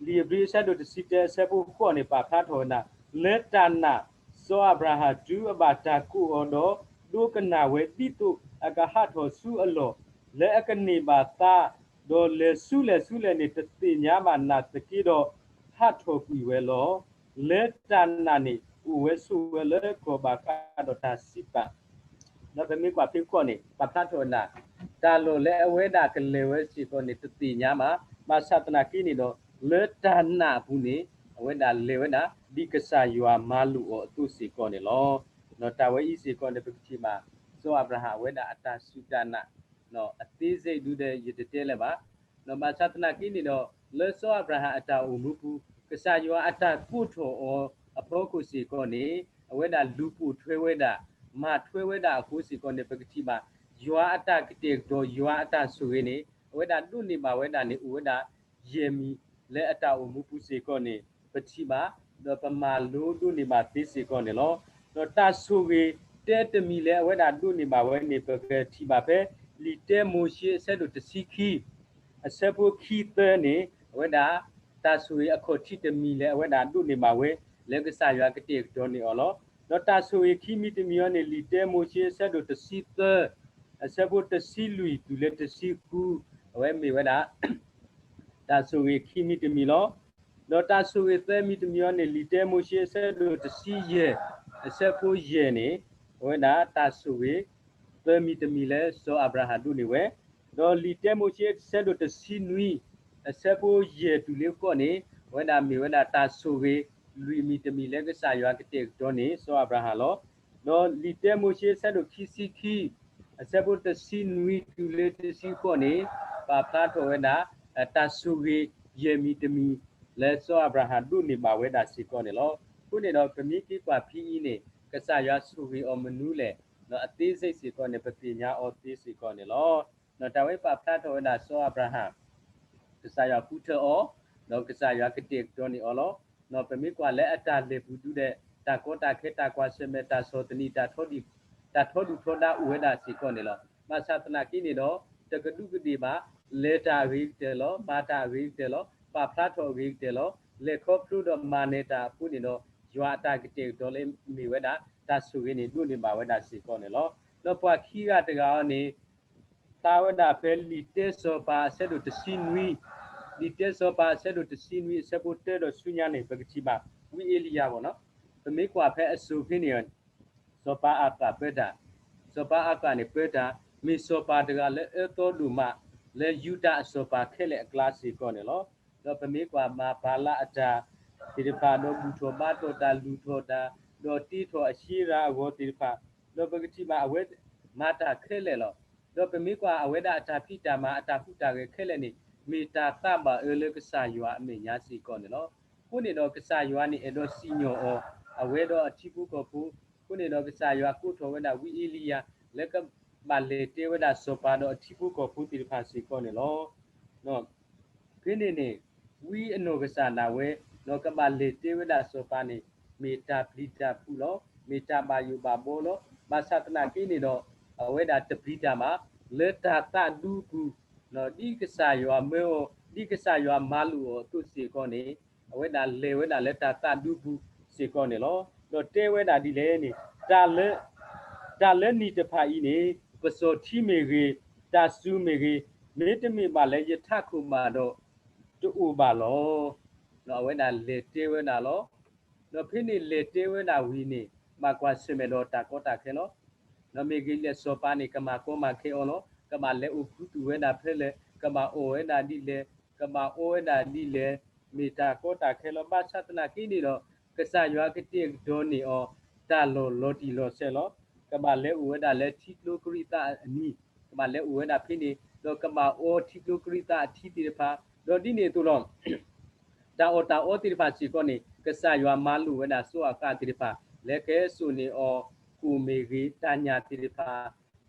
ဧ့ၤဘြံၤအဆၢဒိၣ်တဆံတၢ အဆၢဖိဃိးန့ၣ် ပာ်ဖျါထီၣ်ဝဲဒၣ် လၢတၢ်နာ် စီၤအၤဘြၤဟၣ်တုၤအဘၣ်တၢ်ကိးအီၤဒီး ဒိကနၣ်ဝဲဒ်သိးအကဟးထီၣ်ဆူအလီၢ်, လၢအကန့ၢ်ဘၣ်သါ, ဒီးလဲၤဆူလဲၣ်ဆူလဲၣ်န့ၣ် တသ့ၣ်ညါဘၣ်နာ်သက့ဒီး ဟးထီၣ်ကွံာ်ဝဲလီၤ. လၢတၢ်နာ်န့ၣ် အိၣ်ဝဲဆိးဝဲလၢကီၢ်ဘၣ်ဃးဒီးတၢ်စံးပာ် ဒီးပမ့ၢ်ကွၢ်ဖဲဃိးန့ၣ် ပာ်ဖျါထီၣ်ဝဲဒၣ် တၢ်လီၢ်လၢအဝဲဒၣ်ကလဲၤဝဲစ့ၢ်ကီးန့ၣ် တသ့ၣ်ညါဘၣ်. ဘၣ်ဆၣ်သနာ်က့န့ၣ်ဒီး လၢတၢ်နာ်အပူၤန့ၣ် အဝဲဒၣ်လဲၤဝဲဒၣ် ဒ်ကစၢ်ယွၤမၤလိာ်အီၤအသိးစ့ၢ်ကီးန့ၣ်လီၤ. ဒီးတၢ်ဝဲအံၤစ့ၢ်ကီးန့ၣ် ပကထံၣ်ဘၣ် စီၤအၤဘြၤဟၣ်အဝဲဒၣ်အတၢ်စူၢ်တၢ်နာ် အသေးစိတ်ဒုဒီး ယတတဲလၢၤဘၣ်. ဒီးဘၣ်ဆၣ်သနာ်က့န့ၣ်ဒီး လၢစီၤအၤဘြၤဟၣ်အတၢ်အိၣ်မူပူၤ ကစၢ်ယွၤအတၢ်ကိးထီၣ်အီၤအဖီခိၣ်စ့ၢ်ကီးန့ၣ် အဝဲဒၣ်လူၤပိာ်ထွဲဝဲဒၣ် မၤထွဲဝဲဒၣ်အဃိစ့ၢ်ကီးန့ၣ် ပကထံၣ်ဘၣ် ယွၤအတၢ်ကတဲာ်ကတီၤ ယွၤအတၢ်ဆိၣ်ဂ့ၤန့ၣ် အဝဲဒၣ်ဒိးန့ၢ်ဘၣ်ဝဲဒၣ်န့ၣ် အိၣ်ဝဲဒၣ် ယဲၢ်မံၤ လၢအတၢ်အိၣ်မူပူၤစ့ၢ်ကီးန့ၣ် ပထံၣ်ဘၣ် ဒီးပမၤလိဒိးန့ၢ်ဘၣ်သ့စ့ၢ်ကီးန့ၣ်လီၤ. ဒီးတၢ်ဆိၣ်ဂ့ၤတၢတမံၤလၢအဝဲဒၣ်ဒိးန့ၢ်ဘၣ်ဝဲန့ၣ် ပကထံၣ်ဘၣ်ဖဲ လံာ်တၢမိၤၡ့အဆၢဒိၣ်တဆံခံ အဆၢဖိခံသၢန့ၣ် အဝဲဒၣ် တၢ်ဆိၣ်ဂ့ၤအခီၣ်ထံးတမံၤလၢအဝဲဒၣ်ဒိးန့ၢ်ဘၣ်ဝဲ လၢကစၢ်ယွၤကတဲာ်ကတီၤန့ၢ်အီၤလီၤ. ဒီးတၢ်ဆိၣ်ဂ့ၤခံမံၤတမံၤအံၤန့ၣ် လံာ်တၢမိၤၡ့အဆၢဒိၣ်တဆံသၢ အဆၢဖိတဆံလွံၢ်တုၤလၢတဆံဃု အဝဲမ့ၢ်ဝဲဒၣ် တၢ်ဆိၣ်ဂ့ၤခံမံၤတမံၤလီၤ. ဒီးတၢ်ဆိၣ်ဂ့ၤသၢမံၤတမံၤအံၤန့ၣ် လံာ်တၢမိၤၡ့အဆၢဒိၣ်တဆံယဲၢ် အဆၢဖိယဲၢ်န့ၣ် အဝဲဒၣ်တၢ်ဆိၣ်ဂ့ၤ သၢမံၤတမံၤလၢစီၤအၤဘြၤဟၣ်ဒိးန့ၢ်ဝဲ, ဒီးလံာ်တၢမိၤၡ့အဆၢဒိၣ်တဆံနွံ အဆၢဖိယဲၢ်တုၤလၢဃိးန့ၣ် အဝဲဒၣ်မ့ၢ်ဝဲဒၣ်တၢ်ဆိၣ်ဂ့ၤ လွံၢ်မံၤတမံၤလၢကစၢ်ယွၤကတဲာ်ကတီၤန့ၢ် စီၤအၤဘြၤဟၣ်လီၤ. ဒီးလံာ်တၢမိၤၡ့အဆၢဒိၣ်ခံဆံခံ အဆၢဖိတဆံနွံတုၤလၢတဆံဃိးန့ၣ် ပာ်ဖျါထီၣ်ဝဲဒၣ် တၢ်ဆိၣ်ဂ့ၤ ယဲၢ်မံၤတမံၤ လၢစီၤအၤဘြၤဟၣ်ဒိးန့ၢ်ဘၣ်ဝဲဒၣ်စ့ၢ်ကီးန့ၣ်လီၤ. အဃိန့ၣ်ဒီး ပမ့ၢ်က့ၤကွၢ်ဖဲအံၤန့ၣ် ကစၢ်ယွၤဆိၣ်ဂ့ၤအီၤမနုၤလဲၣ်, ဒီးအသေးစိတ်စ့ၢ်ကီးန့ၣ် ပသ့ၣ်ညါအီၤသ့စ့ၢ်ကီးန့ၣ်လီၤ. ဒီးတၢ်ဝဲပာ်ဖျါထီၣ်ဝဲဒၣ်စီၤအၤဘြၤဟၣ် ကစၢ်ယွၤဃုထၢအီၤ, ဒီးကစၢ်ယွၤကတဲာ်ကတီၤန့ၢ်အီၤလီၤ. ပမ့ၢ်ကွၢ်လၢအတၢ်လဲၤပူၤဒုဒီး တၢ်ကီတၢ်ခဲတၢ်ကွၢ်ဆၢၣ်မဲာ်တၢ်ဆီၣ်သနံး တၢ်ထီဒုၣ်ထီဒါအိၣ်ဝဲဒၣ်စ့ၢ်ကီးန့ၣ်လီၤ. ဘၣ်ဆၣ်သနာ်က့န့ၣ်ဒီး တကဒူးကဒ့ၣ်ဘၣ် လဲၤတၢ်အဂ့ၤကတၢၢ်လီၤ, မၤတၢ်အဂ့ၤကတၢၢ်လီၤ, ပာ်ဖျါထီၣ်အဂ့ၤကတၢၢ်လီၤ, လဲၤခီဖျိဒီးမၤနၢၤတၢ်အဃိန့ၣ်ဒီး ယွၤအတၢ်ကတဲာ်ကတီၤလၢမ့ၢ်ဝဲဒၣ် တၢ်ဆိၣ်ဂ့ၤန့ၣ် ဒိးန့ၢ်ဘၣ်ဝဲဒၣ်စ့ၢ်ကီးန့ၣ်လီၤ. ဒီးပှၤခံဂၤတဂၤအံၤန့ၣ် ဖျါဝဲဒၣ်ဖဲလံာ်တၢစီၤပၤအဆၢဒိၣ်တဆံနွံ, လံာ်တၢစီၤပၤအဆၢဒိၣ်တဆံနွံအဆၢဖိတၢဒီးဆူညါန့ၣ် ပကထံၣ်ဘၣ် ဝံအ့လံယၤဘၣ်နီၤ. ပမ့ၢ်ကွၢ်ဖဲအစိၤဖဲန့ၣ် စီၤပၤအၤဃးပၢတၢ်, စီၤပၤအၤဃးန့ၣ်ပၢတၢ် မ့ၢ်စီၤပၤတဂၤလၢအၢသီဒိၣ်မး လၢယူဒၤအစီၤပၤခဲလၢာ်အကျါစ့ၢ်ကီးန့ၣ်လီၤ. ဒီးပမ့ၢ်ကွၢ်မၤဘၤလးအတၢ်သ့ၣ်တဖၣ် ဒီးဘူၣ်ထီၣ်ဘါထီၣ်တၢ် လူၤထီၣ်တၢ် ဒီးတ့ထီၣ်အရှ့ရၤအဂီၤသ့ၣ်တဖၣ် ဒီးပကထံၣ်ဘၣ်အဝဲမၤတၢ်ခဲလၢာ်လီၤ. ဒီးပမ့ၢ်ကွၢ်အဝဲဒၣ်အတၢ်ဖံးတၢ်မၤ အတၢ်ဟူးတၢ်ဂဲၤခဲလၢာ်န့ၣ် မ့ၢ်တၢ်သးဘၣ်အၢလၢကစၢ်ယွၤအမဲာ်ညါစ့ၢ်ကီးန့ၣ်လီၤ. အဃိန့ၣ်ဒီးကစၢ်ယွၤန့ၣ်အဲၣ်ဒိးစံၣ်ညီၣ်အီၤ အဝဲဒီးအထံဖိကီၢ်ဖိ, အဃိန့ၣ်ဒီးကစၢ်ယွၤကိးထီၣ်ဝဲဒၣ်ဝံအ့လံယၤ လၢကဘၣ်လဲၤတဲဝဲဒၣ်စီၤပၤဒီးအထံဖိကီၢ်ဖိသ့ၣ်တဖၣ်စ့ၢ်ကီးန့ၣ်လီၤ. ဖဲန့ၣ်န့ၣ် ဝံအနီၢ်ကစၢ်ဒၣ်ဝဲ ဒီးကဘၣ်လဲၤတဲဝဲဒၣ်စီၤပၤန့ၣ် မ့ၢ်တၢ်ပျံၤတၢ်ဖုးလီၤ, မ့ၢ်တၢ်ဘၣ်ယိၣ်ဘၣ်ဘှီလီၤ. ဘၣ်ဆၣ်သနာ်က့န့ၣ်ဒီး အဝဲဒၣ်တပျံၤတၢ်ဘၣ်, လၢတၢ်သးဒူပူၤ, ဒ်ကစၢ်ယွၤမၢအီၤ, ဒ်ကစၢ်ယွၤမၤလိာ်အီၤအသိးစ့ၢ်ကီးန့ၣ်, အဝဲဒၣ်လဲၤဝဲဒၣ်လၢတၢ်သးဒူပူၤစ့ၢ်ကီးန့ၣ်လီၤ. ဒီးတဲဝဲဒၣ်ဒ်လဲၣ်န့ၣ်, တၢ်လၢ တၢ်လၢနံၣ်တဖၣ်အံၤန့ၣ် ပစီၤထံမ့ၢ်ဂ့ၤ, တၢ်စူၤမ့ၢ်ဂ့ၤ, မ့တမ့ၢ်ဘၣ်လၢယထးခိၣ်ဘၣ်ဒီး တအိၣ်ဘၣ်လီၤ. ဒီးအဝဲဒၣ်လဲၤတဲဝဲဒၣ်လီၤ. ဒီးဖဲန့ၣ်လဲၤတဲဝဲဒၣ်ဝံၤန့ၣ် ဘၣ်ကွၢ်ဆၢၣ်မဲာ်ဒီးတၢ်ကီတၢ်ခဲလီၤ. ဒီးမ့ၢ်ဂ့ၤလၢစီၤပၤန့ၣ် ကမၤကီမၤခဲအီၤလီၤ. ကဘၣ်လဲၤအိၣ်ခူသူၣ်ဝဲဒၣ်ဖဲလဲၣ်, ကဘၣ်အီၣ်ဝဲဒၣ်ဒ်လဲၣ်, ကဘၣ်အီဝဲဒၣ်ဒ်လဲၣ်, မ့ၢ်တၢ်ကီတၢ်ခဲလီၤ. ဘၣ်ဆၣ်သနာ်က့န့ၣ်ဒီး ကစၢ်ယွၤကတဲာ်ကတီၤန့ၢ်အီၤ တၢ်လီၢ်လီၤတံၢ်လီၤဆဲးလီၤ. ကဘၣ်လဲၤအိၣ်ဝဲဒၣ်လၢထံကျိကရံးသးအနံၤ, ကဘၣ်လဲၤအိၣ်ဝဲဒၣ်ဖဲန့ၣ် ဒီးကဘၣ်အီထံကျိကရံးသးအထံသ့ၣ်တဖၣ်, ဒီးဒ်န့ၣ်အသိးလီၤ. တၢ်အီၣ်တၢ်အီသ့ၣ်တဖၣ်စ့ၢ်ကီးန့ၣ် ကစၢ်ယွၤမၤလိာ်ဝဲဒၣ်စိအဃၣ်သ့ၣ်တဖၣ် လၢကဟဲစိာ်န့ၢ်အီၤ ကိၣ်မ့ၢ်ဂ့ၤ တၢ်ညၣ်သ့ၣ်တဖၣ်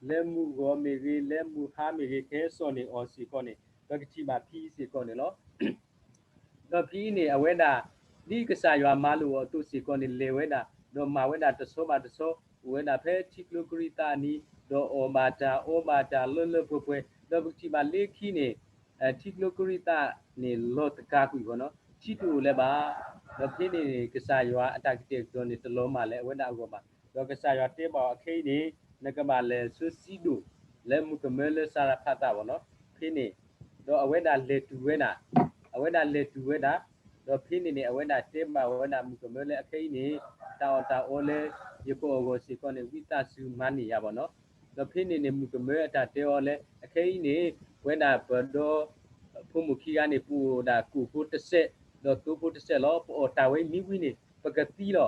လၢမုၢ်ဂီၤမ့ၢ်ဂ့ၤ လၢမုၢ်ဟါမ့ၢ်ဂ့ၤ ကဟဲစိာ်န့ၢ်အီၤစ့ၢ်ကီးန့ၣ် ပကထံၣ်ဘၣ်ဖဲအံၤစ့ၢ်ကီးန့ၣ်လီၤ. ဒီးဖဲအံၤန့ၣ် အဝဲဒၣ် ဒ်ကစၢ်ယွၤမၤလိာ်အီၤအသိးစ့ၢ်ကီးန့ၣ် လဲၤဝဲဒၣ် ဒီးမၤဝဲဒၣ်တဆီဘၣ်တဆီ အိၣ်ဝဲဒၣ်ဖဲထံကျိကရံးသးအနံၤ ဒီးအီၣ်ဘၣ်တၢ်အီဘၣ်တၢ်လၢလၢပှဲၤပှဲၤ ဒီးပကထံၣ်ဘၣ်လၢခံန့ၣ် ထံကျိကရံးသးန့ၣ် လီၤသကၤကွံာ်ဘၣ်နီၤ ထံတအိၣ်လၢၤဘၣ်. ဒီးဖဲန့ၣ်န့ၣ် ကစၢ်ယွၤအတၢ်ကတဲာ်ကတီၤန့ၣ် တလီၤမၢ်လၢၤအဝဲဒၣ်အဂီၢ်ဘၣ်. ဒီးကစၢ်ယွၤတဲဘၣ်အီၤအခဲအံၤန့ၣ် နကဘၣ်လဲၤဆူစံဒိၣ် လၢမုၣ်ကမၢလၢစၤရဖးသးဘၣ်နီၤ ဖဲန့ၣ် ဒီးအဝဲဒၣ်လဲၤတုၤဝဲဒၣ် အဝဲဒၣ်လဲၤတုၤဝဲဒၣ် ဒီးဖဲန့ၣ်န့ၣ် အဝဲဒၣ်တဲဘၣ်ဝဲဒၣ်မုၣ်ကမၢလၢအခဲအံၤန့ၣ် တၢ်အီၣ်တၢ်အီလၢ ယကအီၣ်အဂီၢ်စ့ၢ်ကီးန့ၣ် ဝံသးစူၤမၤန့ၢ်ယၤဘၣ်နီၤ. ဒီးဖဲန့ၣ်န့ၣ် မုၣ်ကမၢအတၢ်တဲအီၤလၢ အခဲအံၤန့ၣ် ပဝဲဒၣ်ပဒီ ဖိမုၣ်ခံဂၤန့ၣ် ပအိၣ်ဒၣ်ကိၣ်ဖိတစဲး ဒီးသိဖိတစဲးလီၤ. ပအီၣ်တၢ်ဝဲအံၤမ့ၢ်ဝံၤန့ၣ် ပကသံလီၤ.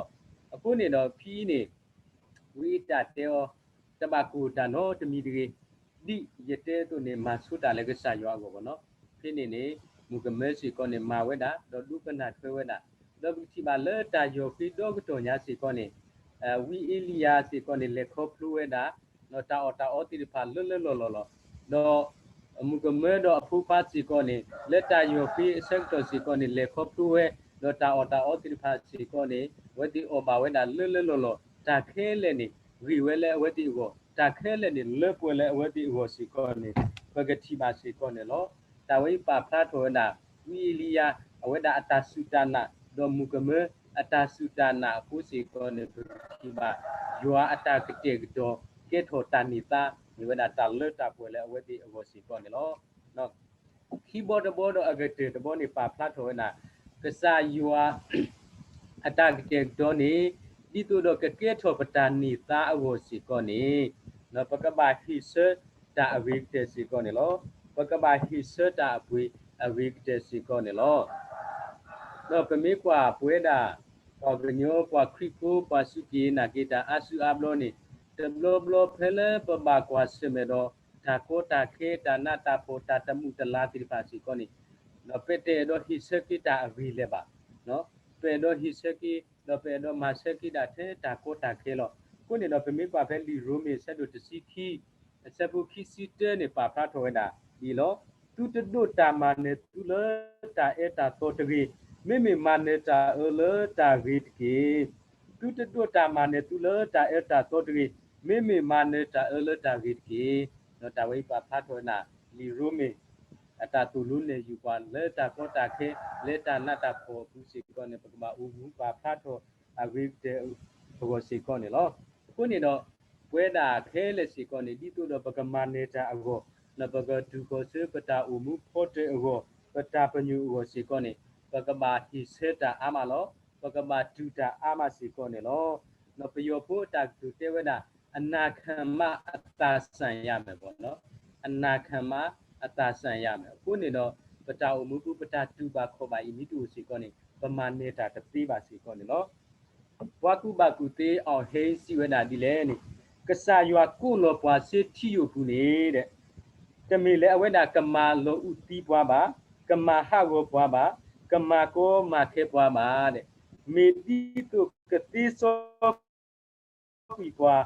အဃိန့ၣ်ဒီးဖဲအံၤန့ၣ် ဝံအတၢ်တဲအီၤ တဘၣ်ကိၢ်တၢ်နီတမံၤတဂ့ၤ, ဒ်ယတဲအသိးန့ၣ် မၤဆိတၢ်လၢကစၢ်ယွၤအဂီၢ်ဘၣ်နီၤ. ဖဲန့ၣ်န့ၣ် မုၣ်ကမၢစ့ၢ်ကီးန့ၣ် မၤဝဲဒၣ် ဒီးဒိကနၣ်ထွဲဝဲဒၣ်, ဒီးပကထံၣ်ဘၣ်လၢတၢ်ယီၢ်ဃ့ဒီကတီၢ်ညါစ့ၢ်ကီးန့ၣ် ဝံအ့လံယၤစ့ၢ်ကီးန့ၣ် လဲၤခီဖျိဝဲဒၣ် ဒီးတၢ်အီၣ်တၢ်အီသ့ၣ်တဖၣ်လၢလၢလီၢ်လီၢ်လီၤ. ဒီး မုၣ်ကမၢဒီးအဖိခွါစ့ၢ်ကီးန့ၣ် လၢတၢ်ယီၢ်ဃ့အဆၢကတီၢ်စ့ၢ်ကီးန့ၣ် လဲၤခီဖျိဝဲ, ဒီးတၢ်အီၣ်တၢ်အီသ့ၣ်တဖၣ်စ့ၢ်ကီးန့ၣ် အဝဲသ့ၣ်အီၣ်ဘၣ်ဝဲဒၣ်လၢလၢလီၢ်လီၢ်, တၢ်ခဲလၢာ်န့ၣ် ဂ့ၤဝဲလၢအဝဲသ့ၣ်အဂီၢ်, တၢ်ခဲလၢာ်န့ၣ် လၢပှဲၤလၢအဝဲသ့ၣ်အဂီၢ်စ့ၢ်ကီးန့ၣ် ပကထံၣ်ဘၣ်စ့ၢ်ကီးန့ၣ်လီၤ. တၢ်ဝဲအံၤပာ်ဖျါထီၣ်ဝဲဒၣ် ဝံအ့လံယၤ အဝဲဒၣ်အတၢ်စူၢ်တၢ်နာ် ဒီးမုၣ်ကမၢအတၢ်စူၢ်တၢ်နာ်အဃိစ့ၢ်ကီးန့ၣ် ပကထံၣ်ဘၣ် ယွၤအတၢ်ကတဲာ်ကတီၤ ကဲထီၣ်တၢ်န့ၢ်သါ မ့ၢ်ဝဲဒၣ်တၢ်လၢတၢ်ပှဲၤလၢအဝဲသ့ၣ်အဂီၢ်စ့ၢ်ကီးန့ၣ်လီၤ. ခံဘီတဘီဒီးအကတၢၢ်တဘီန့ၣ် ပာ်ဖျါထီၣ်ဝဲဒၣ် ကစၢ်ယွၤ အတၢ်ကတဲာ်ကတီၤန့ၣ် ဒ်သိးဒီးကကဲထီၣ်ပတၢ်န့ၢ်သါအဂီၢ်စ့ၢ်ကီးန့ၣ် ပကဘၣ်ဟ့ၣ်ဆၢတၢ်အဂ့ၤကတၢၢ်စ့ၢ်ကီးန့ၣ်လီၤ. ပကဘၣ်ဟ့ၣ်ဆၢတၢ်အပှ့ၤအဂ့ၤကတၢၢ်စ့ၢ်ကီးန့ၣ်လီၤ. ဒီးပမ့ၢ်ကွၢ်ပဝဲဒၣ် ပှၤကညီ ပှၤခရံာ်ဖိ ပှၤစူၢ်က့ၤနာ်က့ၤတၢ်အါစုအါဘျီန့ၣ် တဘျီဘျီဖဲလၢပဘၣ်ကွၢ်ဆၢၣ်မဲာ်ဒီး တၢ်ကီတၢ်ခဲ တၢ်နးတၢ်ဖှီၣ် တၢ်တမုာ်တလၤသ့ၣ်တဖၣ်စ့ၢ်ကီးန့ၣ် ဒီးပတအဲၣ်ဒိးဟ့ၣ်ဆၢက့ၤတၢ်အဂ့ၤလၢၤဘၣ်. ပအဲၣ်ဒိးဟ့ၣ်ဆၢက့ၤ ဒီးပအဲၣ်ဒိးမၤဆၢက့ၤဒၣ်ထဲတၢ်ကီတၢ်ခဲလီၤ. အဃိန့ၣ်ဒီး ပမ့ၢ်ကွၢ်ဖဲလံာ်ရိမ့ၤအဆၢဒိၣ်တဆံခံ အဆၢဖိခံဆံတၢန့ၣ် ပာ်ဖျါထီၣ်ဝဲဒၣ်ဒ်အံၤလီၤ. သုတဒိးတၢ်မၤနၢၤသုလၢတၢ်အၢတၢ်သီတဂ့ၤ, မ့မ့ၢ်မၤနၢၤတၢ်အၢလၢတၢ်ဂ့ၤတက့ၢ်. သုတဒိးတၢ်မၤနၢၤသုလၢတၢ်အၢတၢ်သီတဂ့ၤ, မ့မ့ၢ်မၤနၢၤတၢ်အၢလၢတၢ်ဂ့ၤတက့ၢ်. ဒီးတၢ်ဝဲအံၤပာ်ဖျါထီၣ်ဝဲဒၣ် လံာ်ရိမ့ၤ အတၢ်သိၣ်လိနဲၣ်ယုၢ်ပှၤလၢတၢ်ကီတၢ်ခဲ လၢတၢ်နးတၢ်ဖှီၣ်အပူၤစ့ၢ်ကီးန့ၣ် ပကဘၣ်အိၣ်မူပာ်ဖျါထီၣ်အဂ့ၤကတၢၢ်အဂီၢ်စ့ၢ်ကီးန့ၣ်လီၤ. အဃိန့ၣ်ဒီး ပဝဲဒၣ်ခဲလၢာ်စ့ၢ်ကီးန့ၣ် ဒ်သိးဒီးပကမၤနၢၤတၢ်အဂီၢ်, ဒီးပကတုၤဃီၤဆူပတၢ်အိၣ်မူဖီတၢၣ်အဂီၢ်, ပတၢ်ပညိၣ်အဂီၢ်စ့ၢ်ကီးန့ၣ် ပကဘၣ်ဟ့ၣ်ဆၢတၢ်အါမးလီၤ. ပကဘၣ်တူၢ်တၢ်အါမးစ့ၢ်ကီးန့ၣ်လီၤ. ဒီးပယီၤဖိအတၢ်ကတိၤတဲဝဲဒၣ် အနာ်ခံမးအသးစၢ်ယါမဲာ် ပေါ့နော်, အနာ်ခံမးအသးစၢ်ယါမဲာ်. အဃိန့ၣ်ဒီး ပတၢ်အိၣ်မူပူၤ ပတၢ်တူၢ်ဘၣ်ခီၣ်ဘၣ်အံၤ မ့ၢ်တအိၣ်စ့ၢ်ကီးန့ၣ် ပမၤနၢၤတၢ်တသ့ဘၣ်စ့ၢ်ကီးန့ၣ်လီၤ. ပှၤကူၣ်ဘၣ်ကူၣ်သ့ အောင်ဟိန်း စံးဝဲဒၣ်ဒ်လဲၣ်န့ၣ်, ကစၢ်ယွၤကိးလီၤပှၤဆၢထံယိာ်ပူၤန့ၣ် တမ့ၢ်လၢအဝဲဒၣ်ကမၤလီၤအုၣ်သံပှၤဘၣ်, ကမၤဟးဂီၤပှၤဘၣ်, ကမၤကီမၤခဲပှၤဘၣ်, မ့ၢ်ဒ်သိးကသ့စီကွံာ်ပှၤ,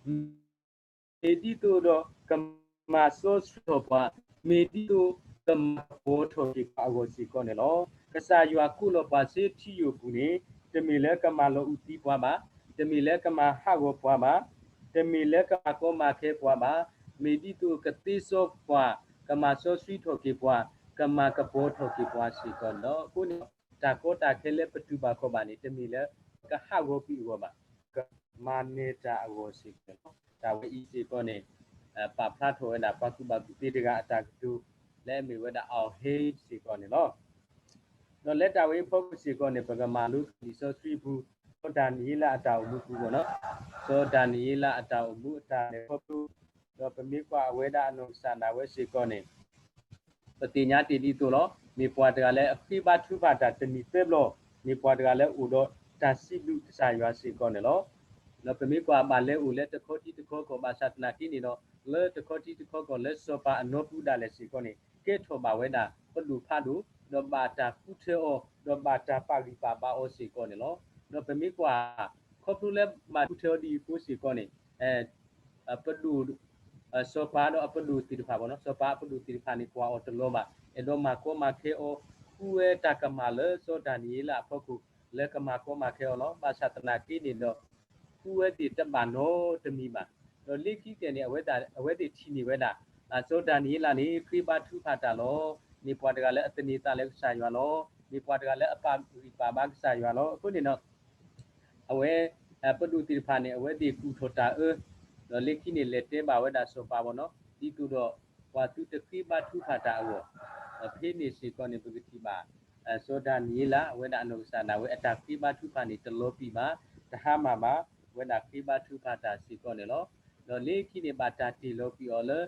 မ့ၢ်ဒ်သိးဒီးကမၤစီဆှံထီၣ်ပှၤ, မ့ၢ်ဒ်သိးကမၤကပီၤထီၣ်က့ၤပှၤအဂီၢ်စ့ၢ်ကီးန့ၣ်လီၤ. ကစၢ်ယွၤကိးလီၤပှၤဆၢထံယိာ်ပူၤန့ၣ် တမ့ၢ်လၢကမၤလီၤအုၣ်သံပှၤဘၣ်, တမ့ၢ်လၢကမၤဟးဂီၤပှၤဘၣ်, တမ့ၢ်လၢကမၤကီမၤခဲပှၤဘၣ်, မ့ၢ်ဒ်သိးကသ့စီပှၤ, ကမၤစီဆှံထီၣ်က့ၤပှၤ, ကမၤကပီၤထီၣ်က့ၤပှၤစ့ၢ်ကီးန့ၣ်လီၤ. အဃိန့ၣ် တၢ်ကီတၢ်ခဲလၢပတူၢ်ဘၣ်ခီၣ်ဘၣ်န့ၣ် တမ့ၢ်လၢကဟးဂီၤကွံာ်အဂီၢ်ဘၣ်, ကမၤနၢၤတၢ်အဂီၢ်စ့ၢ်ကီးန့ၣ်လီၤ. တၢ်ဝဲအံၤစ့ၢ်ကီးန့ၣ် ပာ်ဖျါထီၣ်ဝဲဒၣ် ပှၤကူၣ်ဘၣ်ကူၣ်သ့တဂၤအတၢ်ကတိၤ လၢအမ့ၢ်ဝဲဒၣ် အီၣ်ဟ့စ့ၢ်ကီးန့ၣ်လီၤ. ဒီးလၢတၢ်ဝဲအံၤအဖီခိၣ်စ့ၢ်ကီးန့ၣ် ပကမၤလိသကိးလံာ်စီဆှံအပူၤ, စီၤဒၤနံးယ့လးအတၢ်အိၣ်မူပူၤဘၣ်န့ၣ်, စီၤဒၤနံးယ့လးအတၢ်အိၣ်မူအတၢ်လဲၤခီဖျိ, ဒီးပမ့ၢ်ကွၢ်အဝဲဒၣ်အနီၢ်ကစၢ်ဒၣ်ဝဲစ့ၢ်ကီးန့ၣ် ပသ့ၣ်ညါတ့ၢ်ဒ်သိးလီၤ. မ့ၢ်ပှၤတဂၤလၢအဃ့ဘါထုကဖၣ်တၢ်တနံၤသၢဘျီ, မ့ၢ်ပှၤတဂၤလၢအအိၣ်ဒီးတၢ်စံးဘျုးကစၢ်ယွၤစ့ၢ်ကီးန့ၣ်လီၤ. ဒီးပမ့ၢ်ကွၢ်ဘၣ်လဲၤအိၣ်လၢတခီထံတခီကီၢ်ဘၣ်ဆၣ်သနာ်က့န့ၣ်ဒီး လၢတခီထံတခီကီၢ်လၢစီၤပၤအနီပူၤဒၣ်လဲာ်စ့ၢ်ကီးန့ၣ် ကဲထီၣ်ဘၣ်ဝဲဒၣ်ပဒိၣ်ဖးဒိၣ်, ဒီးဘၣ်တၢ်ဃုထၢအီၤ, ဒီးဘၣ်တၢ်ပာ်ဂံၢ်ပာ်ဘါအီၤစ့ၢ်ကီးန့ၣ်လီၤ. ဒီးပမ့ၢ်ကွၢ် ခီဖျိလၢဘၣ်ဃုထၢအီၤဒ်အံၤအဃိစ့ၢ်ကီးန့ၣ် ပဒိၣ် စီၤပၤဒီးအပဒိၣ်သ့ၣ်တဖၣ်ဘၣ်န့ၣ်, စီၤပၤအပဒိၣ်သ့ၣ်တဖၣ်န့ၣ် ကွၢ်အီၤတလီၤဘၣ်, အဲၣ်ဒိးမၤကီမၤခဲအီၤ, ဃုဝဲတၢ်ကမၣ်လၢစီၤဒၤနံးယ့လးအဖီခိၣ် လၢကမၤကီမၤခဲအီၤလီၤ. ဘၣ်ဆၣ်သနာ်က့န့ၣ်ဒီး ဃုဝဲသ့ၣ်တဘၣ်နီတမံၤဘၣ်. ဒီးလၢခံကတၢၢ်န့ၣ် အဝဲသ့ၣ်ထံၣ်န့ၢ်ဝဲဒၣ် စီၤဒၤနံးယ့လးန့ၣ် ဃ့ဘါထုကဖၣ်တၢ်လီၤ. မ့ၢ်ပှၤတဂၤလၢအသန့ၤသးလၢကစၢ်ယွၤလီၤ. မ့ၢ်ပှၤတဂၤလၢအပာ်ဂံၢ်ပာ်ဘါကစၢ်ယွၤလီၤ. အဃိန့ၣ်ဒီး အဝဲ ပဒိၣ်သ့ၣ်တဖၣ်န့ၣ် အဝဲသ့ၣ်ကူၣ်ထီၣ်တၢ်အၢ, ဒီးလၢခံန့ၣ်လဲၤတဲဘၣ်ဝဲဒၣ်စီၤပၤဘၣ်န့ၣ်, ဒ်သိးဒီး ပှၤသုတဃ့ဘါထုကဖၣ်တၢ်အဂီၢ်, ဒီးဖဲန့ၣ်စ့ၢ်ကီးန့ၣ် ပကထံၣ်ဘၣ် စီၤဒၤနံးယ့လး အဝဲဒၣ်အနီၢ်ကစၢ်ဒၣ်ဝဲအတၢ်ဃ့ဘါထုကဖၣ်န့ၣ် တလီၤပံာ်ဘၣ်, တဟါမၢ်ဘၣ်, အဝဲဒၣ်ဃ့ဘါထုကဖၣ်တၢ်စ့ၢ်ကီးန့ၣ်လီၤ. ဒီးလၢခံန့ၣ်ဘၣ်တၢ်တ့ၢ်လီၤကွံာ်အီၤလၢ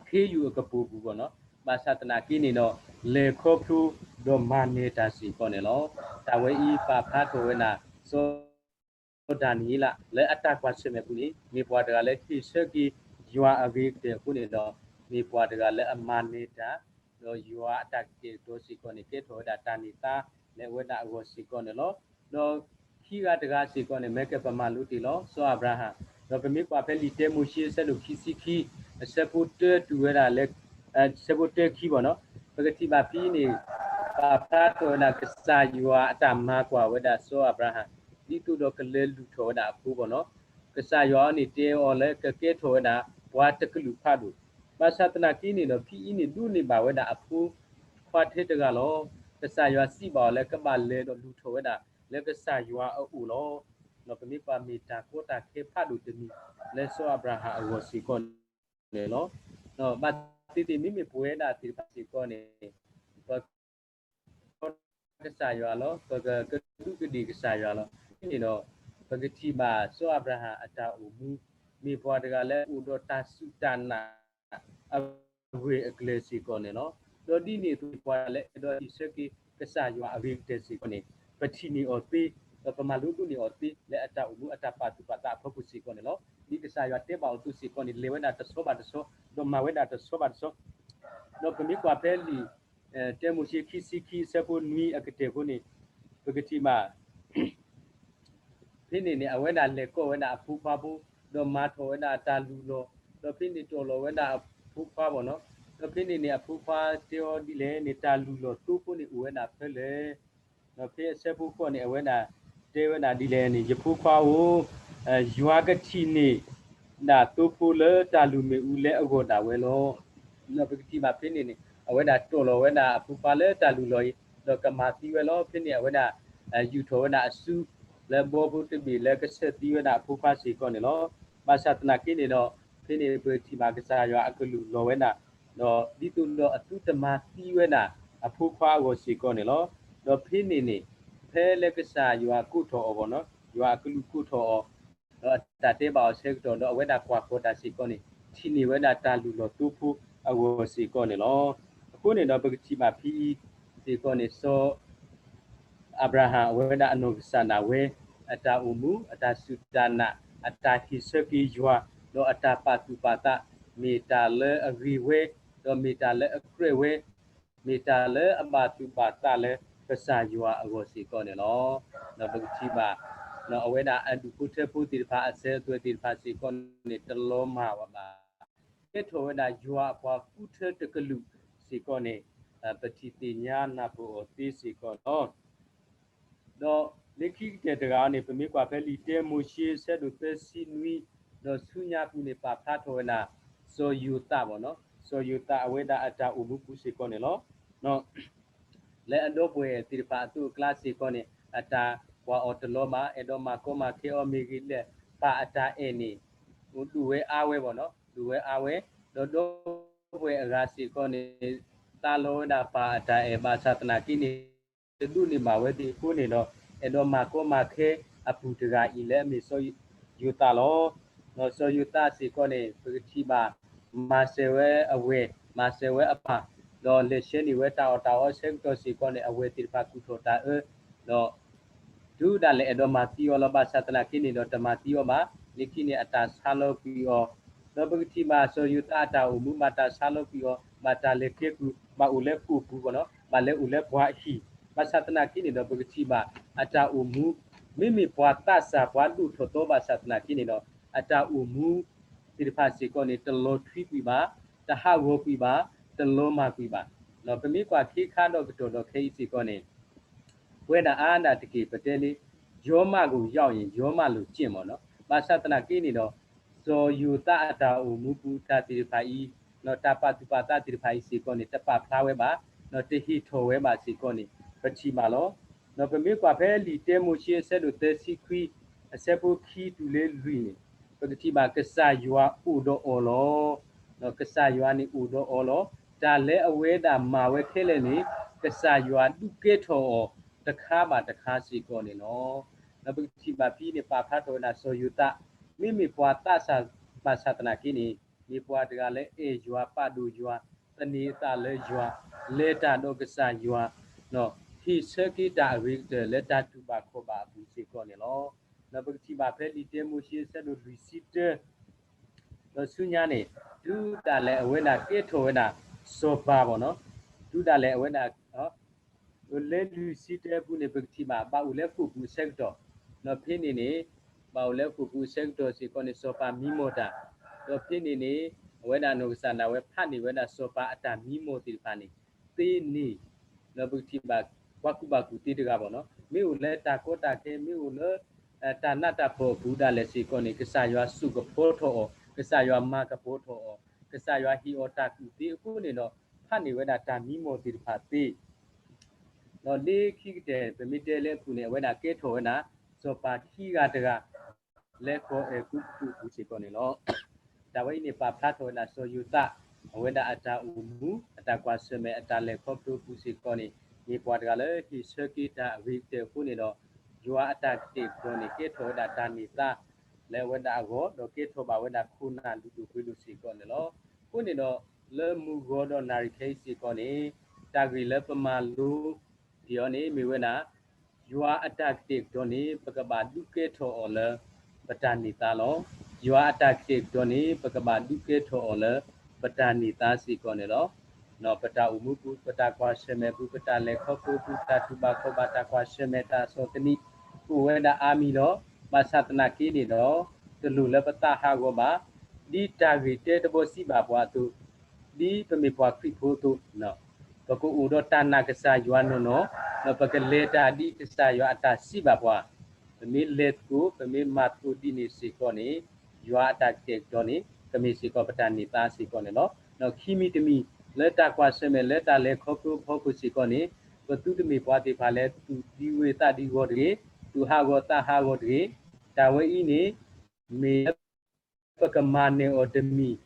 ခ့ယုၢ်အကပိာ်ပူၤဘၣ်န့ၣ်, ဘၣ်ဆၣ်သနာ်က့န့ၣ်ဒီး လဲၤခီဖျိ ဒီးမၤနၢၤတၢ်စ့ၢ်ကီးန့ၣ်လီၤ. တၢ်ဝဲအံၤပာ်ဖျါထီၣ်ဝဲဒၣ် စီၤဒၤနံးယ့လး လၢအတၢ်ကွၢ်ဆၢၣ်မဲာ်ပူၤန့ၣ် မ့ၢ်ပှၤတဂၤလၢဟ့ၣ်ဆၢက့ၤယွၤအဂ့ၤကတၢၢ်အဃိန့ၣ်ဒီး မ့ၢ်ပှၤတဂၤလၢအမၤနၢၤတၢ်, ဒီးယွၤအတၢ်ကတဲာ်ကတီၤစ့ၢ်ကီးန့ၣ် ကဲထီၣ်ဝဲဒၣ်တၢ်န့ၢ်သါလၢအဝဲဒၣ်အဂီၢ်စ့ၢ်ကီးန့ၣ်လီၤ. ဒီးခံဂၤတဂၤစ့ၢ်ကီးန့ၣ် မ့ၢ်ကပမၤလိတ့ၢ်လီၤ စီၤအၤဘြၤဟၣ်, ဒီးပမ့ၢ်ကွၢ်ဖဲလံာ်တၢမိၤၡ့အဆၢဒိၣ်ခံဆံခံ အဆၢဖိတၢတုၤဝဲဒၣ်လၢ အဆၢဖိတၢခံဘၣ်န့ၣ်, ပကထံၣ်ဘၣ်ဖဲအံၤန့ၣ် ပာ်ဖျါထီၣ်ဝဲဒၣ်ကစၢ်ယွၤအတၢ်မၤကွၢ်ဝဲဒၣ်စီၤအၤဘြၤဟၣ် ဒ်သိးဒီးကလဲၤလုၢ်ထီၣ်ဝဲဒၣ်အဖိဘၣ်န့ၣ်, ကစၢ်ယွၤအံၤန့ၣ်တဲအီၤလၢကကဲထီၣ်ဝဲဒၣ် ပှၤတကလုာ်ဖးဒိၣ်, ဘၣ်ဆၣ်သနာ်က့န့ၣ်ဒီး ဖဲအံၤန့ၣ်ဒိးန့ၢ်ဘၣ်ဝဲဒၣ်အဖိခွါထဲတဂၤလီၤ. ကစၢ်ယွၤစံးဘၣ်အီၤလၢကဘၣ်လဲၤဒီးလုၢ်ထီၣ်ဝဲဒၣ် လၢကစၢ်ယွၤအအိၣ်လီၤ. ဒီးပမ့ၢ်ကွၢ်မ့ၢ်တၢ်ကီတၢ်ခဲဖးဒိၣ်တမံၤ လၢစီၤအၤဘြၤဟၣ်အဂီၢ်စ့ၢ်ကီးန့ၣ်လီၤ. ဒီးဘၣ်သ့ၣ်သ့ၣ်မ့မ့ၢ်ပဝဲဒၣ်သ့ၣ်တဖၣ်စ့ၢ်ကီးန့ၣ် ပ ကစၢ်ယွၤလီၤ, ပကကဒူးကဒ့ၣ်ကစၢ်ယွၤလီၤ. ဖဲန့ၣ်ဒီး ပကထံၣ်ဘၣ်စီၤအၤဘြၤဟၣ်အတၢ်အိၣ်မူ မ့ၢ်ပှၤတဂၤလၢအိၣ်ဒီးတၢ်စူၢ်တၢ်နာ် အဂၢၢ်အကျၢၤစ့ၢ်ကီးန့ၣ်လီၤ. ဒီးဒ်န့ၣ်အသိး ပှၤလၢအဲၣ်ဒိးဟ့ၣ်ဆၢက့ၤကစၢ်ယွၤအဂ့ၤကတၢၢ်စ့ၢ်ကီးန့ၣ် ပထံၣ်န့ၢ်အီၤသ့, ဒီးပမၤလိဒိးန့ၢ်အီၤသ့ လၢအတၢ်အိၣ်မူအတၢ်ပာ်သူၣ်ပာ်သးအဖီခိၣ်စ့ၢ်ကီးန့ၣ်လီၤ. ဒ်ကစၢ်ယွၤတဲဘၣ်အီၤအသိးစ့ၢ်ကီးန့ၣ် လဲၤဝဲဒၣ်တဆီဘၣ်တဆီ, ဒီးမၤဝဲဒၣ်တဆီဘၣ်တဆီ, ဒီးပမ့ၢ်ကွၢ်ဖဲလံာ် တၢမိၤၡ့ခံဆံခံအဆၢဖိနွံအကတၢၢ်အဃိန့ၣ် ပကထံၣ်ဘၣ် ဖဲန့ၣ်န့ၣ် အဝဲဒၣ်လဲၤကိးဝဲဒၣ်အဖိခွါဖိ, ဒီးမၤထီၣ်ဝဲဒၣ်တၢ်လုၢ်လီၢ်, ဒီးဖဲန့ၣ်တီၢ်လီၤဝဲဒၣ်အဖိခွါဘၣ်န့ၣ်, ဒီးဖဲန့ၣ်န့ၣ် အဖိခွါတဲအီၤဒ်လဲၣ်န့ၣ် တၢ်လုၢ်လီၢ်သိဖိန့ၣ်အိၣ်ဝဲဒၣ်ဖဲလဲၣ်. ဒီးဖဲအဆၢဖိဃိးန့ၣ် အဝဲဒၣ်တဲဝဲဒၣ်ဒ်လဲၣ်န့ၣ် ယဖိခွါဧၢ, ယွၤကထံၣ်န့ၢ်ဒၣ်သိဖိလၢတၢ်လုၢ်မ့ၣ်အူလၢအဂီၢ်ဒၣ်ဝဲလီၤ. ဒီးပကထံၣ်ဘၣ်ဖဲန့ၣ်န့ၣ် အဝဲဒၣ်တီၢ်လီၤဝဲဒၣ်အဖိခွါလၢတၢ်လုၢ်လီၢ်အံၤ, ဒီးကမၤသံဝဲလီၤ. ဖဲန့ၣ်အဝဲဒၣ် ယူာ်ထီၣ်ဝဲဒၣ်အစုလၢဘီဖိတဘ့ၣ်လၢကဆဲးသံဝဲဒၣ်အဖိခွါစ့ၢ်ကီးန့ၣ်လီၤ. ဘၣ်ဆၣ်သနာ်က့န့ၣ်ဒီး ဖဲန့ၣ်ပထံၣ်ဘၣ်ကစၢ်ယွၤအကလုၢ်လီၤဝဲဒၣ်, ဒီးဒ်သိးဒီးအသုတမၤသံဝဲဒၣ်အဖိခွါအဂီၢ်စ့ၢ်ကီးန့ၣ်လီၤ. ဒီးဖဲန့ၣ်န့ၣ် ဖဲလၢကစၢ်ယွၤကိးထီၣ်အီၤဘၣ်န့ၣ်, ယွၤအကလုၢ်ကိးထီၣ်အီၤ ဒီးအတၢ်တဲဘၣ်အီၤဆၢကတီၢ်ဒီး အဝဲဒၣ်ကွၢ်ဃီၤတၢ်စ့ၢ်ကီးန့ၣ် ထံၣ်န့ၢ်ဝဲဒၣ်တၢ်လုၢ်လီၢ်သိဖိအဂီၢ်စ့ၢ်ကီးန့ၣ်လီၤ. အဃိန့ၣ်ဒီး ပကထံၣ်ဘၣ်ဖဲအံၤစ့ၢ်ကီးန့ၣ် စီၤအၤဘြၤဟၣ်အဝဲဒၣ်အနီၢ်ကစၢ်ဒၣ်ဝဲ အတၢ်အိၣ်မူ, အတၢ်စူၢ်တၢ်နာ်, အတၢ်ဟ့ၣ်ဆၢက့ၤယွၤ, ဒီးအတၢ်ပာ်သူၣ်ပာ်သး မ့ၢ်တၢ်လၢအဂ့ၤဝဲ, ဒီးမ့ၢ်တၢ်လၢအကြၢးဝဲ မ့ၢ်တၢ်လၢအဘၣ်သူၣ်ဘၣ်သးလၢကစၢ်ယွၤအဂီၢ်စ့ၢ်ကီးန့ၣ်လီၤ. ဒီးပကထံၣ်ဘၣ် အဝဲဒၣ်အဒူၣ်ဖိထၢဖိသ့ၣ်တဖၣ် အစၢၤအသွဲၣ်သ့ၣ်တဖၣ်စ့ၢ်ကီးန့ၣ် တလီၤမၢ်ဝဲဘၣ်. ကဲထီၣ်ဝဲဒၣ်ယွၤအပှၤဃုထၢတကလုာ်စ့ၢ်ကီးန့ၣ် ပထံၣ်သ့ၣ်ညါနၢ်ပၢၢ်အီၤသ့စ့ၢ်ကီးလီၤ. ဒီးလၢခံကတၢၢ်တဂၤန့ၣ် ပမ့ၢ်ကွၢ်ဖဲလံာ်တၢမိၤၡ့ ဆၢဒိၣ်သၢဆံနွံ ဒီးဆူညါပူၤန့ၣ် ပာ်ဖျါထီၣ်ဝဲဒၣ် စီၤယိၤသးဘၣ်နီၤ, စီၤယိၤသးအဝဲဒၣ်အတၢ်အိၣ်မူပူၤစ့ၢ်ကီးန့ၣ်လီၤ. လၢအဒီပုၢ်ဝဲၢ်သ့ၣ်တဖၣ်အသိးအကျါစ့ၢ်ကီးန့ၣ် အတၢ်ကွၢ်အီၤတလီၤမၢ်, အဲၣ်ဒိးမၤကီမၤခဲအီၤမ့ၢ်ဂ့ၤ, လဲၤပာ်အတၢ်အဲၣ်န့ၣ် ဒိၣ်ဝဲအါဝဲဘၣ်နီၤ, ဒိၣ်ဝဲအါဝဲ, ဒီးဒီပုၢ်ဝဲၢ်အဂၤစ့ၢ်ကီးန့ၣ် သးလီဝဲဒၣ်ပာ်အတၢ်အဲၣ်ဘၣ်ဆၣ်သနာ်က့န့ၣ် တဒိးန့ၢ်ဘၣ်ဝဲသ့ၣ်အဃိန့ၣ်ဒီး အဲၣ်ဒိးမၤကီမၤခဲအပုၢ်တဂၤအံၤလၢအမ့ၢ်စီၤယိၤသးလီၤ. ဒီးစီၤယိၤသးစ့ၢ်ကီးန့ၣ် ပကထံၣ်ဘၣ် မၤစၢၤဝဲအဝဲၢ်, မၤစၢၤဝဲအပၢ်, ဒီးလဲၤဆှၢန့ၢ်ဝဲတၢ်အီၣ်တၢ်အီဆၢကတီၢ်စ့ၢ်ကီးန့ၣ် အဝဲၢ်သ့ၣ်တဖၣ်ကူၣ်ထီၣ်တၢ်အၢ, ဒီး တုၤဒၣ်လဲာ်အဲၣ်ဒိးမၤသံအီၤလီၤ. ဘၣ်ဆၣ်သနာ်က့န့ၣ်ဒီး တမၤသံအီၤဘၣ်. လၢခံန့ၣ်အတၢ်ဆါလီၤကွံာ်အီၤ, ဒီးပကထံၣ်ဘၣ်စီၤယိၤသးအတၢ်အိၣ်မူ ဘၣ်တၢ်ဆါလီၤကွံာ်အီၤ, ဘၣ်တၢ်လဲၤကဲကုၢ်, ဘၣ်အိၣ်လၢဃိာ်ပူၤဘၣ်နီၤ, ဘၣ်လဲၤအိၣ်လၢပှၤအဟံၣ်. ဘၣ်ဆၣ်သနာ်က့န့ၣ်ဒီး ပကထံၣ်ဘၣ်အတၢ်အိၣ်မူ မ့မ့ၢ်ပှၤသးစၢ်ပှၤဒိၣ်ထီၣ်သီဘၣ်ဆၣ်သနာ်က့န့ၣ်ဒီး အတၢ်အိၣ်မူသ့ၣ်တဖၣ်စ့ၢ်ကီးန့ၣ် တလီၤထွံကွံာ်ဘၣ်, တဟးဂီၤကွံာ်ဘၣ်, တလီၤမၢ်ကွံာ်ဘၣ်. ပမ့ၢ်ကွၢ်ခဲခါဒီးကတီၢ်ဒီးခဲအံၤစ့ၢ်ကီးန့ၣ် ပဝဲဒၣ်အါဒၣ်တက့ၢ် ပတဲလၢ ယီၤမးကအိၣ်ယီၤအံၤ ယီၤမးလိာ်က့မ့ၢ်နီၤ. ဘၣ်ဆၣ်သနာ်က့န့ၣ်ဒီး စီၤယိၤသးအတၢ်အိၣ်မူပူၤတၢ်သ့ၣ်တဖၣ်အံၤ, တၢ်ပာ်သူၣ်ပာ်သးသ့ၣ်တဖၣ်အံၤစ့ၢ်ကီးန့ၣ် တပာ်ဖျါဝဲဘၣ်, တဟ့ၣ်ထီၣ်ဝဲဘၣ်စ့ၢ်ကီးန့ၣ် ပထံၣ်ဘၣ်လီၤ. ပမ့ၢ်ကွၢ်ဖဲလံာ်တၢမိၤၡ့အဆၢဒိၣ်သၢဆံခွံ အဆၢဖိခံတုၤလၢလွံၢ်န့ၣ် ပကထံၣ်ဘၣ်ကစၢ်ယွၤအိၣ်ဒီးအီၤလီၤ. ကစၢ်ယွၤန့ၣ်အိၣ်ဒီးအီၤလီၤ. တၢ်လၢအဝဲဒၣ်မၤဝဲခဲလၢာ်န့ၣ် ကစၢ်ယွၤဒုးကဲထီၣ်အီၤတခါဘၣ်တခါစ့ၢ်ကီးန့ၣ်လီၤ. ဒီးပကထံၣ်ဘၣ်ဖဲန့ၣ် ပာ်ဖျါထီၣ်ဝဲဒၣ်စီၤယိၤသး မ့မ့ၢ်ပှၤသးစၢ်ဘၣ်ဆၣ်သနာ်က့န့ၣ် မ့ၢ်ပှၤတဂၤလၢအဲၣ်ယွၤပာ်ဒိၣ်ယွၤ, သန့ၤအသးလၢယွၤ, လဲၤတၢ်ဒီးကစၢ်ယွၤ, ဟ့ၣ်ဆၢက့ၤတၢ်အဂ့ၤကတၢၢ်လၢတၢ်တူၢ်ဘၣ်ခီၣ်ဘၣ်အပူၤစ့ၢ်ကီးန့ၣ်လီၤ. ဒီးပကထံၣ်ဘၣ်ဖဲလံာ်တၢမိၤၡ့အဆၢဒိၣ်လွံၢ်ဆံတၢ ဒီးဆူညါန့ၣ် တုၤဒၣ်လဲာ်အဝဲဒၣ်ကဲထီၣ်ဝဲဒၣ်စီၤပၤဘၣ်နီၤ, တုၤဒၣ်လဲာ်အဝဲဒၣ် လၢလွံၢ်ဆံတၢအပူၤန့ၣ် ပကထံၣ်ဘၣ် ဘၣ်အိၣ်လၢဃိာ်ပူၤအဆၢကတီၢ်, ဒီးဖဲန့ၣ်န့ၣ် ဘၣ်အိၣ်လၢဃိာ်ပူၤအဆၢကတီၢ်စ့ၢ်ကီးန့ၣ် စီၤပၤမံမီၢ်တၢ်, ဒီးဖဲန့ၣ်န့ၣ် အဝဲဒၣ်နီၢ်ကစၢ်ဒၣ်ဝဲဖးန့ၢ်ဝဲဒၣ်စီၤပၤအတၢ်မံမီၢ်သ့ၣ်တဖၣ်န့ၣ် သ့န့ၢ် ဒီးပကထံၣ်ဘၣ် ပှၤကူၣ်ဘၣ်ကူၣ်သ့တဂၤဘၣ်နီၤ, မ့ၢ်အိၣ်လၢတၢ်ကီတၢ်ခဲ မ့ၢ်အိၣ်လၢ တၢ်နးတၢ်ဖှီၣ်အပူၤဒၣ်လဲာ်စ့ၢ်ကီးန့ၣ် ကစၢ်ယွၤစိာ်ကပီၤထီၣ်အီၤ, ကစၢ်ယွၤမၤကပီၤထီၣ်အီၤ, ကစၢ်ယွၤဟ့ၣ်အီၤတၢ်ကူၣ်သ့အဃိန့ၣ်ဒီး ဖးန့ၢ်ဝဲဒၣ်တၢ်မံမီၢ်သ့ၣ်တဖၣ်သ့ ဒီးလၢခံကတၢၢ် ပမ့ၢ်တဲလၢအပူၤန့ၣ် အဝဲဒၣ်ကဲထီၣ်ဝဲဒၣ် စီၤပၤခံဂၤတဂၤ လၢကီၢ်အဲၤကူပတူးအပူၤစ့ၢ်ကီးန့ၣ်လီၤ. တၢ်ဝဲအံၤန့ၣ် ပာ်ဖျါထီၣ်ဝဲဒၣ်စီၤယိၤသး အဝဲဒၣ်အတၢ်အိၣ်မူ အတၢ်ကွၢ်ဆၢၣ်မဲာ် အတၢ်လဲၤခီဖျိအပူၤစ့ၢ်ကီးန့ၣ် မ့ၢ်ပှၤတဂၤလၢဟ့ၣ်ဆၢက့ၤတၢ်အဂ့ၤကတၢၢ်အဃိန့ၣ်ဒီး ယွၤအတၢ်ကတဲာ်ကတီၤန့ၣ် ကဲထီၣ်ဝဲဒၣ်တၢ်န့ၢ်သါ လၢအဝဲဒၣ်အဂီၢ် ဒီးကဲထီၣ်ဘၣ်ဝဲဒၣ်ခိၣ်နၢ်လုၢ်ဒိၣ်ပှ့ၤဒိၣ်စ့ၢ်ကီးန့ၣ်လီၤ. အဃိန့ၣ်ဒီး လၢမုၢ်ဂီၤဒီးနၣ်ရံၣ်ခဲအံၤစ့ၢ်ကီးန့ၣ် တၢ်ဂ့ၢ်လၢပမၤလိ ဒံးအီၤန့ၣ် မ့ၢ်ဝဲဒၣ် ယွၤအတၢ်ကတဲာ်ကတီၤန့ၣ် ပကဘၣ်ဒုးကဲထီၣ်အီၤလၢ ပတၢ်န့ၢ်သါလီၤ. ယွၤအတၢ်ကတဲာ်ကတီၤန့ၣ် ပကဘၣ်ဒုးကဲထီၣ်အီၤလၢ ပတၢ်န့ၢ်သါစ့ၢ်ကီးန့ၣ်လီၤ. ပတၢ်အိၣ်မူပူၤ ပတၢ်ကွၢ်ဆၢၣ်မဲာ်ပူၤ ပတၢ်လဲၤခီဖျိပူၤ တၢ်တူၢ်ဘၣ်ခီၣ်ဘၣ် တၢ်ကွၢ်ဆၢၣ်မဲာ် တၢ်ဆီၣ်သနံး အိၣ်ဝဲဒၣ်အါမံၤလီၤ. ဘၣ်ဆၣ်သနာ်က့န့ၣ်ဒီး တလိၣ်လၢပသးဟးဂီၤဘၣ်. ဒ်တၢ်ဂ့ၢ်တဲတဘီစံးဘၣ်ပှၤအသိး, ဒ်ပမ့ၢ်ပှၤခရံာ်ဖိအသိး, ပကအိၣ်ဒီးတၢ်နာ်ကစၢ်ယွၤနီၢ်နီၢ်, ဒီးပကလဲၤတၢ်ဒ်ကစၢ်ယွၤအတၢ်စံးဘၣ်ပှၤ, ပမ့ၢ်လဲၤသကိး ပမ့ၢ်မၤသကိးဒ်န့ၣ်စ့ၢ်ကီးန့ၣ်, ယွၤအတၢ်ကတဲာ်ကတီၤန့ၣ် ကမ့ၢ်စ့ၢ်ကီးပတၢ်န့ၢ်သါစ့ၢ်ကီးန့ၣ်လီၤ. ခံမံၤတမံၤ လၢတၢ်ကွၢ်ဆၢၣ်မဲာ် လၢတၢ်လဲၤခီဖျိအဖီခိၣ်စ့ၢ်ကီးန့ၣ်, ပသုတမ့ၢ်ပှၤသ့ၣ်တဖၣ်လၢ သူၣ်သံဝံၤသးသံဂီၤတဂ့ၤ, သူၣ်ဟးဂီၤသးဟးဂီၤတဂ့ၤ. တၢ်ဝဲအံၤန့ၣ် မ့ၢ် ပကမၤနၢၤအီၤတမံၤ,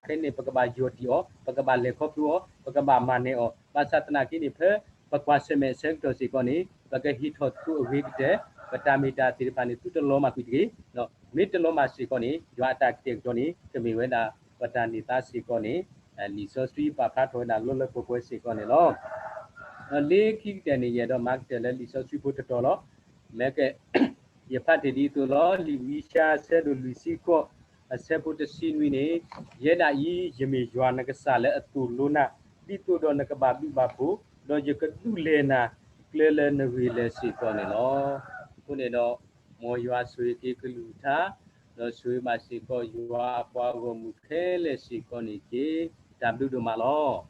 ဖဲန့ၣ် ပကဘၣ်ယီၢ်တံၢ်အီၤ, ပကဘၣ်လဲၤခီဖျိအီၤ, ပကဘၣ်မၤနၢၤအီၤ. ဘၣ်ဆၣ်သနာ်က့န့ၣ် ဖဲပကွၢ်ဆၢၣ်မဲာ်အဆၢကတီၢ်စ့ၢ်ကီးန့ၣ် ပကဟ့ၣ်ထီၣ်သကိးအဂ့ၤကတၢၢ် ပတၢ်မ့ၢ်တၢ်သ့ၣ်တဖၣ်န့ၣ် သုတလီၤမၢ်ကွံာ်တဂ့ၤ. မ့ၢ်တလီၤမၢ်စ့ၢ်ကီးန့ၣ် ယွၤအတၢ်ကတဲာ်ကတီၤန့ၣ် ကမ့ၢ်ဝဲဒၣ်ပတၢ်န့ၢ်သါစ့ၢ်ကီးန့ၣ် လံာ်စီဆှံပာ်ဖျါထီၣ်ဝဲဒၣ်လီလီပှဲၤပှဲၤစ့ၢ်ကီးန့ၣ်လီၤ. လၢခံကတၢၢ်န့ၣ် ယအဲၣ်ဒိးမၤကတၢၢ်လၢလံာ်စီဆှံဖိတတီၤလီၤ. မ့ၢ်က ယဖးတ့ၢ်ဒ်သိးလီၤ. လံာ်ဝံယၡါယၤ အဆၢဒိၣ်လွံၢ်ဆံဃိး အဆၢဖိတဆံနွံန့ၣ်, ယဲဒၣ်အံၤ ယမ့ၢ်ယွၤနကစၢ်လၢအသိၣ်လိနၤ, ဒ်သိးဒီးနကဘၣ်ဘျုးဘၣ်ဖှိၣ်, ဒီးယကဒုးလဲၤနၤ ကျဲလၢနဂ့ၤလဲၤစ့ၢ်ကီးန့ၣ်လီၤ. အဃိန့ၣ်ဒီး မ်ယွၤဆိၣ်ဂ့ၤက့ၤကလုၢ်ကထါ, ဒီးဆိၣ်ဂ့ၤဘၣ်စ့ၢ်ကီးယွၤအပှၤဂီၢ်မုၢ်ခဲလၢာ်စ့ၢ်ကီးန့ၣ်တက့ၢ်. တၢ်ဘျုးဒိၣ်မးလီၤ.